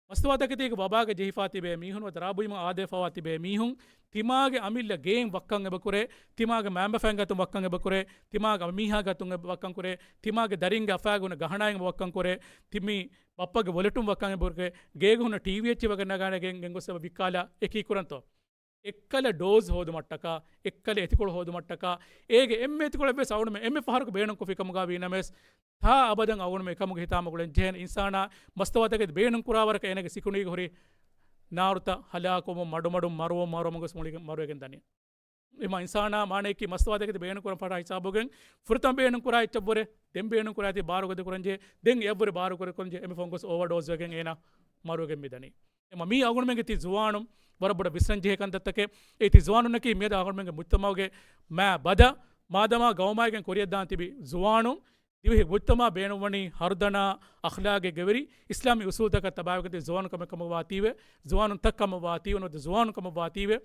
މަސްތުވާތަކެތީގެ ވަބާގަ ޖެހިފާ ތިބޭ މީހުން ނުވަތަ ރާ ބުއިމަށް އާދަވެފަވާ ތިބޭ މީހުން ތިމާގެ އަމިއްލަ ގޭން ވައްކަން އެބަކުރޭ، ތިމާގެ މައިންބަފައިން ގާތުން ވައްކަން އެބަކުރޭ، ތިމާގެ މީހާ ގާތުން އެބަ ވައްކަން ކުރޭ، ތިމާގެ ދަރިންގެ އަފާގެ ހުންނަ ގަހަނާއިން ވައްކަން ކުރޭ، ތިމީ ބައްޕަގެ ވޮލެޓުން ވައްކަން އެބަކުރޭ، ގޭގަ ހުންނަ ޓީވީ އެއްޗެއް ވަގަށް ނަގާނެ ގެން، ގެންގޮސް އެބަ ވިއްކާލާ އެކީ ކުރަންތޯ؟ އެއްކަލަ ޑޯޒް ހޯދުމަށްޓަކާ، އެއްކަލަ އެތިކޮޅު ހޯދުމަށްޓަކާ، އޭގެ އެންމެ އެތިކޮޅެއްވެސް އަޅުގަނޑުމެން އެންމެ ފަހަރަކު ބޭނުންކޮށްފި ކަމުގަ ވީ ނަމަވެސް، ތާ އަބަދަން އަޅުގަނޑުމެން އެކަމުގެ ހިތާމަ ގުޅެން ޖެހޭނެ. އިންސާނާ މަސްތުވާތަކެތި ބޭނުން ކުރާވަރަކަށް އޭނަގެ ސިކުނޑީގަ ހުރި ނާރުތައް ހަލާކުވަމުން މަޑުމަޑުން މަރުވަމުން މަރުވަމުން ގޮސް މުޅިގެން، މަރުވެގެން ދަނީ. އެމަ އިންސާނާ މާނައަކީ މަސްތުވާތަކެތި ބޭނުން ކުރަން ފަށާ ހިސާބުގެން ފުރަތަމަ ބޭނުން ކުރާ އެއްޗަށްވުރެ، ދެން ބޭނުން ކުރާތީ ބާރު ގަދަ ކުރަންޖެހޭ، ދެން އެއަށްވުރެ ބާރު ގަދަ ކުރަންޖެހޭ، އެންމެ ފަހުން ގޮސް އޯވަރޑޯޒް ވެގެން އޭނާ މަރުވެގެން މި ދަނީ. އެމަ މީ އަޅުގަނޑުމެންގެ ތި ޒުވާނުން ވަރަށް ބޮޑަށް ވިސްނަން ޖެހޭ ކަންތައްތަކެއް. އެ ތި ޒުވާނުންނަކީ މިއަދު އަޅުގަނޑުމެންގެ މުޖްތަމަޢުގެ މާ ބަދަ މާދަމާ ގައުމާއިގެން ކުރިއަށްދާން ތިބި ޒުވާނުން، ދިވެހި މުޖްތަމަޢަށް ބޭނުންވަނީ ހަރުދަނާ އަޚްލާގެއް ގެވެރި އިސްލާމީ އުސޫލުތަކަށް ތަބާވެގަތީ ޒުވާނު ކަމެއް ކަމަށް ވާތީވެ، ޒުވާނުން ތައް ކަމަށް ވާތީވެ، ނުވަތަ ޒުވާނު ކަމަށް ވާތީވެ،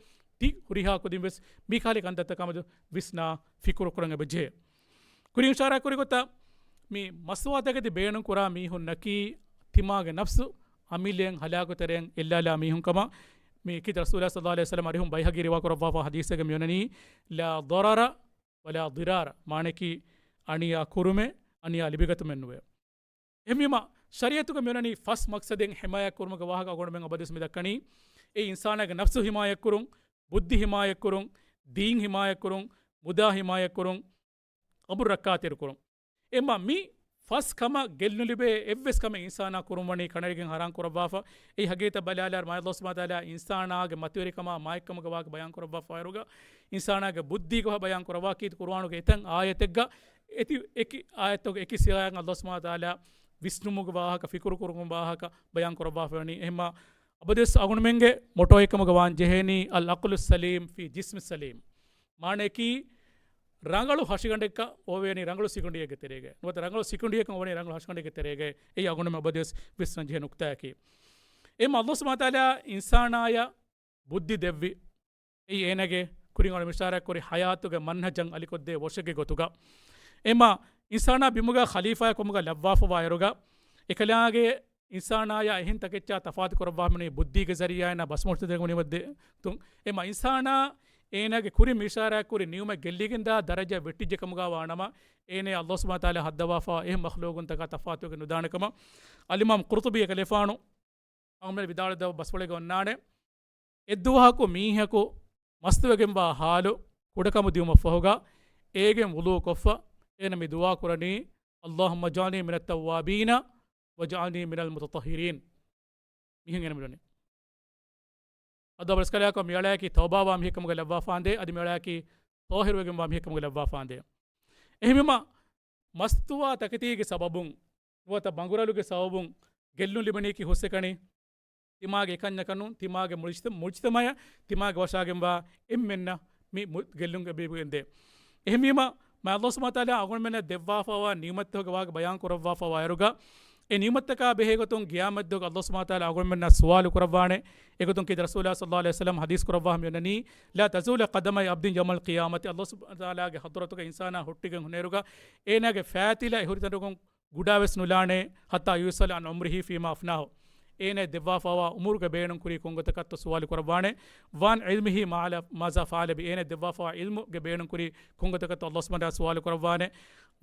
ތި ހުރިހާ ކުދިން ވެސް މި ކަހަލަ ކަންތައްތަކާމެދު ވިސްނާ ފިކުރު ކުރަން އެބަޖެހޭ. ކުރިން އިޝާރާތް ކުރި ގޮތަށް މި މަސްތުވާތަކެތި ބޭނުން ކުރާ މީހުންނަކީ ތިމާގެ ނަފްސު އަމިއްލައިން ހަލާކުތެރެއިން އެއްލާލާ މީހުން ކަމަށް. މި ކީރިތި ރަސޫލާ ޞައްލަﷲު ޢަލައިހި ވަސައްލަމަ އަރިހުން ބައިހަޤީ ރިވާ ކުރައްވާފާ ޙަދީޘެއްގަ މިއޮންނަނީ، لا ضرر ولا ضرار، މާނައަކީ އަނިޔާ ކުރުމެއް އަނިޔާ ލިބިގަތުމެއް ނުވޭ. އެހެންވީމަ، ޝަރީޢަތުގަ މިއޮންނަނީ ފަސް މަޤްޞަދެއް ޙިމާޔަތް ކުރުމުގެ ވާހަކަ އަޅުގަނޑުމެން އަބަދުވެސް މި ދައްކަނީ. އެއީ އިންސާނާގެ ނަފްސު ޙިމާޔަތް ކުރުން، ބުއްދި ޙިމާޔަތް ކުރުން، ދީން ޙިމާޔަތް ކުރުން، މުދާ ޙިމާޔަތް ކުރުން، އަބުރު ރައްކާތެރި ކުރުން. އެމަ މި ފަސް ކަމަށް ގެއްލުން ލިބޭ އެއްވެސް ކަމެއް އިންސާނާ ކުރުން ވަނީ ކަނޑައެޅިގެން ޙަރާމް ކުރައްވާފަ. އެއީ ޙަޤީޤަތަށް ބަލާލާ މާތް ﷲ ސުބްޙާނަހޫ ވަތަޢާލާ އިންސާނާގެ މަތިވެރިކަމާ މާތްކަމުގެ ވާހަކަ ބަޔާން ކުރައްވާފަ އިރުގަ، އިންސާނާގެ ބުއްދީގެ ވާހަކަ ބަޔާން ކުރައްވާ ކީރިތި ޤުރުއާނުގެ އެތައް އާޔަތެއްގަ، އެތި އެކި އާޔަތުގެ އެކި ސިޔާގަށް ﷲ ސުބްޙާނަހޫ ވަތަޢާލާ ވިސްނުމުގެ ވާހަކަ، ފިކުރު ކުރުމުގެ ވާހަކަ ބަޔާން ކުރައްވާފަ ވަނީ. އެހެންމަ އަބަދުވެސް އަޅުގަނޑުމެންގެ މޮޓޯއެއް ކަމުގަ ވާން ޖެހޭނީ، العقل السليم في الجسم السليم. މާނައަކީ، ރަނގަޅު ހަށިގަނޑެއްކަ އޮވޭނީ ރަނގަޅު ސިކުނޑިއެއްގެ ތެރޭގައި. ނުވަތަ ރަނގަޅު ސިކުނޑިއެއްކަން އޮވޭނީ ރަނގަޅު ހަށިގަނޑެއްގެ ތެރޭގައި. އެއީ އަޅުގަނޑުމެން އަބަދުވެސް ވިސްނަން ޖެހޭ ނުކްތާއަކީ. އެހެންމަ ﷲ ސުބްޙާނަހޫ ވަތަޢާލާ އިންސާނާޔަށް ބުއްދި ދެއްވި. އެއީ އޭނާގެ ކުރިން އަޅުގަނޑު އިޝާރާތް ކުރި ޙަޔާތުގެ މަންހަޖަށް އަލިކޮށްދޭ ވޮށެއްގެ ގޮތުގަ. އެހެންމަ އިންސާނާ ބިމުގަ ޚަލީފާއެއް ކަމުގަ ލައްވާފަވާ އިރުގަ، އެކަލާނގެ އިންސާނާޔާ އެހެން ތަކެއްޗާ ތަފާތު ކުރައްވާ ހަމަނީ ބުއްދީގެ ޒަރީޢާއިން ބަސްމޮށިތައް ދެން އުނިވައްދެ ތުން. އެމަ އިންސާނާ އޭނާގެ ކުރިން މި އިޝާރާތް ކުރި ނިޢުމަތް ގެއްލިގެންދާ ދަރަޖަ ވެއްޓިއްޖެ ކަމުގަ ވާނަމަ، އޭނަޔާ ﷲ ސުބްޙާނަހޫ ވަތަޢާލާ ހައްދަވާފަ އެހެން މަޚްލޫޤުންތަކާ ތަފާތުވެގެން ނުދާނެ ކަމަށް އަލްއިމާމް ޤުރްޠުބީ އެކަލޭފާނު އަޅުގަނޑުމެން ވިދާޅުވެދާ ބަސްފުޅެއްގަ އޮންނާނެ. އެއްދުވަހަކު މީހަކު މަސްތުވެގެންވާ ޙާލު ކުޑަކަމު ދިއުމަށްފަހުގަ، އޭގެން ވުޟޫ ކޮށްފަ، އޭނަ މި ދުޢާ ކުރަނީ، اللهم اجعلني من التوابين واجعلني من المتطهرين. މިހެން އޭނަ މި ދުޢާ ކުރަނީ. އަދި ވަރަސްކަލާކޮ މިއަޅާއަކީ ތައުބާވާ މީހެއް ކަމުގަ ލައްވާފާނދޭ، އަދި މިއަޅާއަކީ ޠާހިރުވެގެންވާ މީހެއް ކަމުގަ ލައްވާފާނދޭ. އެހެންވީމަ، މަސްތުވާ ތަކެތީގެ ސަބަބުން ނުވަތަ ބަނގުރަލުގެ ސަބަބުން ގެއްލުން ލިބެނީކީ ހުސްއެކަނި. ތިމާގެ އެކަންޏަކަށް ނޫން، ތިމާގެ މުޖްތަ-، މުޖްތަމަޢަށް، ތިމާގެ ވަށާގެންވާ އެންމެންނަށް މި މު-، ގެއްލުން އެބަ އެނދޭ. އެހެންވީމަ، މާތް ﷲ ސުބްޙާނަހޫ ވަތަޢާލާ އަޅުގަނޑުމެންނަށް ދެއްވާފަވާ ނިޢުމަތްތަކުގެ ވާހަކަ ބަޔާން ކުރައްވާފަވާ އިރުގަ، އެ ނިޢުމަތްތަކާ ބެހޭގޮތުން ޤިޔާމަތްދުވަހު ﷲ ސުބްޙާނަހޫ ވަތަޢާލާ އަޅުގަނޑުމެންނަށް ސުވާލު ކުރައްވާނެ. އެގޮތުން ކީރިތި ރަސޫލާ ޞައްލަﷲު ޢަލައިހި ވަސައްލަމަ ޙަދީޘް ކުރައްވާ މިއޮންނަނީ، لا تزول قدما عبد يوم القيامة. ﷲ ސުބްޙާނަހޫ ވަތަޢާލާގެ ޙަޟްރަތުގަ އިންސާނާ ހުއްޓިގެން ހުންނަ އިރުގަ، އޭނާގެ ފައިތިލަ އެ ހުރިތަނުގަ ގުޑާވެސް ނުލާނެ، حتى يسأل عن عمره فيما أفناه. އޭނަ ދެއްވާފަވާ އުމުރުގެ ބޭނުން ކުރީ ކޮންގޮތަކަށްތޯ ސުވާލު ކުރައްވާނެ. وعن علمه ماذا فعل به. އޭނަ ދެއްވާފަވާ ޢިލްމުގެ ބޭނުން ކުރީ ކޮންގޮތަކަށްތޯ ﷲ ސުބްޙާނަހޫ ވަތަޢާލާ ސުވާލު ކުރައްވާނެ.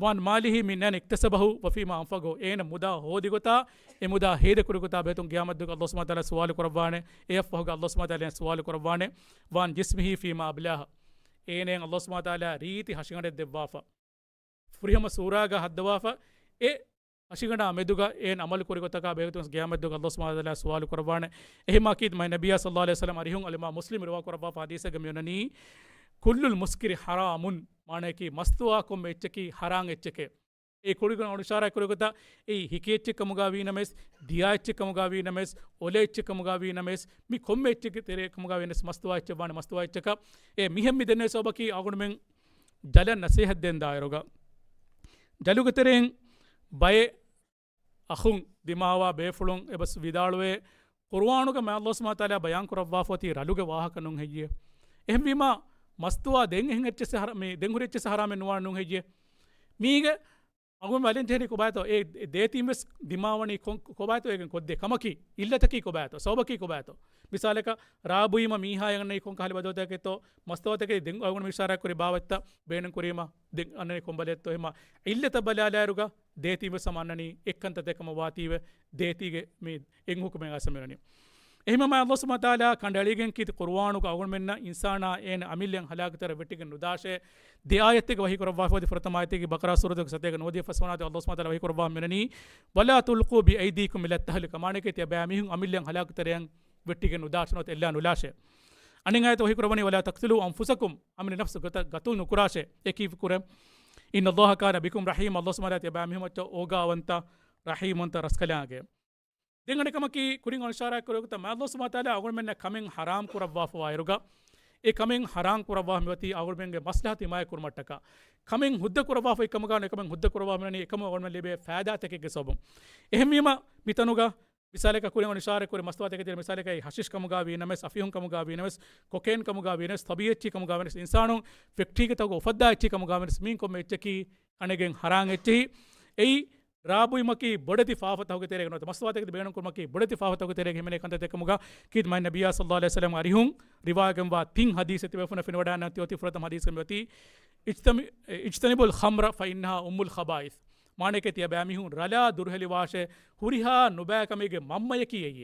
وعن ماله من أين اكتسبه وفيما أنفقه. އޭނަ މުދާ ހޯދި ގޮތާ، އެ މުދާ ހޭދަކުރި ގޮތާ ބެހޭގޮތުން ޤިޔާމަތްދުވަހު ﷲ ސުބްޙާނަހޫ ވަތަޢާލާ ސުވާލު ކުރައްވާނެ. އެއަށްފަހުގަ ﷲ ސުބްޙާނަހޫ ވަތަޢާލާ ސުވާލު ކުރައްވާނެ، وعن جسمه فيما أبلاه. އޭނައަށް ﷲ ސުބްޙާނަހޫ ވަތަޢާލާ ރީތި ހަށިގަނޑެއް ދެއްވާފަ. ފުރިހަމަ ސޫރާގަ ހައްދަވާފަ، އެ ހަށިގަނޑާ މެދުގަ އޭނަ ޢަމަލު ކުރި ގޮތަކާ ބެހޭގޮތުން ޤިޔާމަތްދުވަހު ﷲ ސުބްޙާނަހޫ ވަތަޢާލާ ސުވާލު ކުރައްވާނެ. އެހެންމާ ކީރިތި މާތް ނަބިއްޔާ ޞައްލަﷲު ޢަލައިހި ވަސައްލަމަ އަރިހުން އަލްއިމާމް މުސްލިމް ރިވާ ކުރައްވާފަ ޙަދީޘެއްގަ މިއޮންނަނީ، كل مسكر حرام. މާނައަކީ މަސްތުވާ ކޮންމެ އެއްޗަކީ ޙަރާމް އެއްޗެކޭ. އެ ކުރިން އަޅުގަނޑު އިޝާރާތް ކުރި ގޮތަށް، އެއީ ހިކި އެއްޗެއް ކަމުގަ ވީ ނަމަވެސް، ދިޔާ އެއްޗެއް ކަމުގަ ވީ ނަމަވެސް، އޮލޭ އެއްޗެއް ކަމުގަ ވީ ނަމަވެސް، މި ކޮންމެ އެއްޗެއްގެ ތެރޭ ކަމުގަ ވީ ނަމަވެސް މަސްތުވާ އެއްޗެއް ވާނެ މަސްތުވާ އެއްޗަކަށް. އެ މިހެން މި ދެންނެވި ސަބަބަކީ އަޅުގަނޑުމެން ޖަލަށް ނަސޭހަތް ދޭން ދާއިރުގަ، ޖަލުގެ ތެރެއިން ބައެއް އަޚުން ދިމާވާ ބޭފުޅުން އެބަސް ވިދާޅުވޭ، ޤުރުއާނުގަ މާތް ﷲ ސުބްޙާނަހޫ ވަތަޢާލާ ބަޔާން ކުރައްވާފަ އޮތީ ރަލުގެ ވާހަކަ ނޫން ހެއްޔޭ؟ އެހެންވީމާ، މަސްތުވާ ދެން އެހެން އެއްޗެއް ސަ ހަރ-، މި ދެން ހުރި އެއްޗެއް ސަ ހަރާމެއް ނުވާނެ ނޫން ހެއްޔޭ؟ މީގެ އަގުން ވަލެން ޖެހެނީ ކޮބާތޯ؟ އެ ދޭތީން ވެސް ދިމާވަނީ ކޮން، ކޮބާތޯ އޭގެން ކޮށްދޭ ކަމަކީ؟ އިއްލަތަކީ ކޮބާތޯ؟ ސަބަބަކީ ކޮބާތޯ؟ މިސާލަކަށް، ރާ ބުއިމަ މީހާ އަންނަނީ ކޮން ކަހަލަ ބަދަލުތަކެއްތޯ؟ މަސްތުވާތަކެތި ދެން އަގުން އިޝާރާތް ކުރި ބާވަތްތައް ބޭނުން ކުރީމަ ދެން އަންނަނީ ކޮން ބަލައެއްތޯ؟ އެހެންމަ އިއްލަތަށް ބަލާލާއިރުގަ ދޭތީން ވެސް ހަމަ އަންނަނީ އެއްކަންތައް ކަމަށް ވާތީވެ، ދޭތީގެ މި އެއް ހުކުމެއް އައިސް މިއޮންނަނީ. އެހެންވީމަ މާތް ﷲ ސުބްޙާނަހޫ ވަތަޢާލާ ކަނޑައެޅިގެން ކީރިތި ޤުރުއާނުގަ އަޅުގަނޑުމެންނަށް އިންސާނާ އޭނަ އަމިއްލައަށް ހަލާކުތެރިވެ ވެއްޓިގެން ނުދާށޭ. ދެ އާޔަތެއްގަ ވަޙީ ކުރައްވާފަ އޮތީ، ފުރަތަމަ އާޔަތަކީ ބަޤަރާ ސޫރަތުގެ ސަތޭކަ ނުވަދިހަ ފަސްވަނަ އާޔަތު ﷲ ސުބްޙާނަހޫ ވަތަޢާލާ ވަޙީ ކުރައްވާ މިއޮންނަނީ، ولا تلقوا بأيديكم إلى التهلكة. މާނައަކީ ތިޔަބައިމީހުން އަމިއްލައަށް ހަލާކުތެރިއަށް ވެއްޓިގެން ނުދާށޭ ނުވަތަ އެއްލާ ނުލާށޭ. އަނެއް އާޔަތު ވަޙީ ކުރައްވަނީ، ولا تقتلوا أنفسكم. އަމިއްލަ ނަފްސު ގަތަ-، ގަތުލު ނުކުރާށޭ. އެކީ ކުރެ، إن الله كان بكم رحيما. ﷲ ސުބްޙާނަހޫ ވަތަޢާލާ ތިޔަބައިމީހުން އަށްޗަށް އޯގާވަންތަ، ރަޙީމްވަންތަ ރަސްކަލާނގެ. ދެން އަނެއް ކަމަކީ، ކުރިން އިޝާރާތް ކުރެއްވި ގޮތަށް މާތް ﷲ ސުބްޙާނަހޫ ވަތަޢާލާ އަޅުގަނޑުމެންނަށް ކަމެއް ޙަރާމް ކުރައްވާފަވާ އިރުގަ، އެ ކަމެއް ޙަރާމް ކުރައްވާފަ މިއޮތީ އަޅުގަނޑުމެންގެ މަޞްލަޙަތު ޙިމާޔަތް ކުރުމަށްޓަކާ. ކަމެއް ހުއްދަ ކުރައްވާފަ އެކަމުގަ ނުވަތަ ކަމެއް ހުއްދަ ކުރައްވާ މިއޮތީ އެކަމުން އަޅުގަނޑުމެން ލިބޭ ފައިދާތަކެއްގެ ސަބަބުން. އެހެންވީމަ، މިތަނުގަ މިސާލަކަށް ކުރިން އިޝާރާތް ކުރި މަސްތުވާތަކެތި މިސާލަކަށް ހަޝިޝް ކަމުގަ ވީނަމަވެސް، އަފިހުން ކަމުގަ ވީނަމަވެސް، ކޮކޭން ކަމުގަ ވީނަމަވެސް، ތަބީޢީ އެއްޗެހި ކަމުގަ ވީނަމަވެސް، އިންސާނުން ފެކްޓްރީގެ ތަކުގަ އުފައްދާ އެއްޗެހި ކަމުގަ ވީނަމަވެސް، މިއިން ކޮންމެ އެއްޗަކީ ކަނޑެއްގެން ޙަރާމް އެއްޗެހި. އެއީ ރާބުއިމަކީ ބޮޑެތި ފާފަތަކުގެ ތެރޭގަ ނުވަތަ މަސްތުވާތަކެތި ބޭނުން ކުރުމަކީ ބޮޑެތި ފާފަތަކުގެ ތެރޭގަ ހިމެނޭ ކަންތައްތަކުގެ ކަމުގަ. ކީރިތި މާތް ނަބިއްޔާ ޞައްލައްލާހު ޢަލައިހި ވަސައްލަމް އަރިހުން ރިވާޔަތްވާ ތިން ޙަދީޘެއް ތިބޭފުޅުންނަށް ފެނިވަޑައިގަންނަވާ ތި އޮތީ ފުރަތަމަ ޙަދީޘްގަ މިއޮތީ، اجتنب-، اجتنبوا الخمر فإنها أم الخبائث. މާނައަކީ ތިޔަބައިމީހުން ރަލާ ދުރުހެލިވާށޭ، ހުރިހާ ނުބައި ކަމެއްގެ މަންމަޔަކީ އެއީ.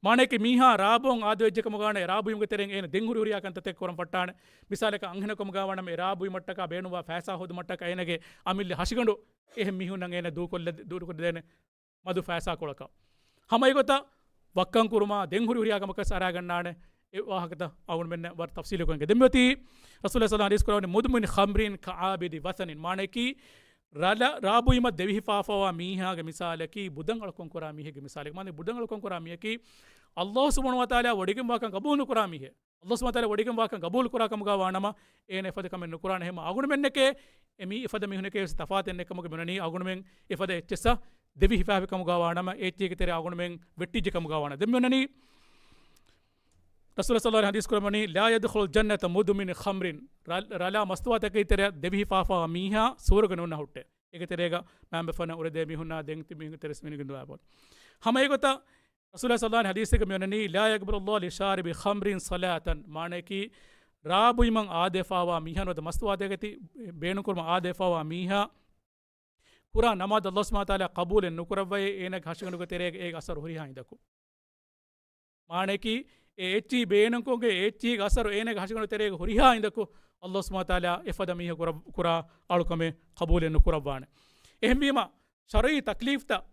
މާނައަކީ މީހާ ރާބޯން އާދަވެއްޖެ ކަމުގަ ވާނަމަ، އެ ރާބުއިމުގެ ތެރެއިން އޭނަ ދެން ހުރި ހުރިހާ ކަންތައްތަކެއް ކުރަން ފައްޓާނެ. މިސާލަކަށް އަންހެނަކު ކަމުގަ ވާނަމަ، އެ ރާބުއިމަށްޓަކާ ބޭނުންވާ ފައިސާ ހޯދުމަށްޓަކާ އޭނަގެ އަމިއްލަ ހަށިގަނޑު އެހެން މީހުންނަށް އޭނަ ދޫކޮށްލަ-، ދޫކޮށްދޭނެ މަދު ފައިސާކޮޅަކަށް. ހަމަ އެގޮތަށް ވައްކަން ކުރުމާ ދެން ހުރި ހުރިހާ ކަމަކަށް އަރާގަންނާނެ. އެ ވާހަކަތައް އަޅުގަނޑުމެންނަށް ވަރަށް ތަފްޞީލުކޮށް އެނގޭ. ދެން މިއޮތީ ރަސޫލާ ޞައްލައްލާހު ޢަލައިހި ވަސައްލަމް ޙަދީޘް ކުރައްވަނީ، مدمن خمر كعابد وثن. މާނައަކީ ރަލަ-، ރާބުއިމަށް ދެވިހިފާފަވާ މީހާގެ މިސާލަކީ ބުދަން އަޅުކަން ކުރާ މީހެއްގެ މިސާލެއް. މާނަ ބުދަން އަޅުކަން ކުރާ މީހަކީ ﷲ ސުބްޙާނަހޫ ވަތަޢާލާ ވޮޑިގެންވާކަން ޤަބޫލު ނުކުރާ މީހެއް. ﷲ ސުބްޙާނަހޫ ވަތަޢާލާ ވޮޑިގެންވާކަން ޤަބޫލު ކުރާ ކަމުގަ ވާނަމަ، އޭނަ އެފަދަ ކަމެއް ނުކުރާނެ. އެހެން އަޅުގަނޑުމެންނެކޭ، އެ މީ އެފަދަ މީހުންނެކޭ ވެސް ތަފާތެއް ނެތް ކަމުގަ ބުނަނީ، އަޅުގަނޑުމެން އެފަދަ އެއްޗެއްސަށް ދެވިހިފާފި ކަމުގަ ވާނަމަ، އެ އެއްޗެހިގެ ތެރެއަށް އަޅުގަނޑުމެން ވެއްޓިއްޖެ ކަމުގަ ވާނަމަ. ދެން މި އޮންނަނީ ރަސޫލާ ޞައްލައްލާހު ޢަލައިހި ވަސައްލަމް ޙަދީޘް ކުރައްވަނީ، لا يدخل الجنة مدمن خمر. ރަ-، ރަލާ މަސްތުވާތަކެތި ތެރެއަށް ދެވިހިފާފަވާ މީހާ ސުވަރުގެ ނުނަހުއްޓޭ. އޭގެ ތެރޭގަ މައިންބަފަނަށް އުރެދޭ މީހުންނާ ދެން ތި މީހުން ތެރެސް މީހުން ގެންދަވާ ބޯ. ހަމަ އެގޮތަށް ރަސޫލާ ޞައްލައްލާހު ޢަލައިހި ވަސައްލަމް ޙަދީޘެއްގަ މި އޮންނަނީ، لا يقبل الله لشارب خمر صلاة. މާނައަކީ، ރާ ބުއިމަށް އާދަވެފާވާ މީހާ ނުވަތަ މަސްތުވާތަކެތި ބޭނުންކުރުމަށް އާދަވެފާވާ މީހާ ކުރާ ނަމާދު ﷲ ސުބްޙާނަހޫ ވަތަޢާލާ ޤަބޫލެއް ނުކުރައްވައޭ، އޭނަގެ ހަށިގަނޑުގެ ތެރޭގަ އޭގެ އަސަރު ހުރިހާ ހިނދަކު. މާނައަކީ، އެ އެއްޗިހި ބޭނުންކޮށްގެން އެ އެއްޗިހިގެ އަސަރު އޭނަގެ ހަށިގަނޑު ތެރޭގަ ހުރިހާ ހިނދަކު، ﷲ ސުބްޙާނަހޫ ވަތަޢާލާ އެފަދަ މީހަކު ކުރަ-، ކުރާ އަޅުކަމެއް ޤަބޫލެއް ނުކުރައްވާނެ. އެހެންވީމަ، ޝަރުޢީ ތަކްލީފްތައް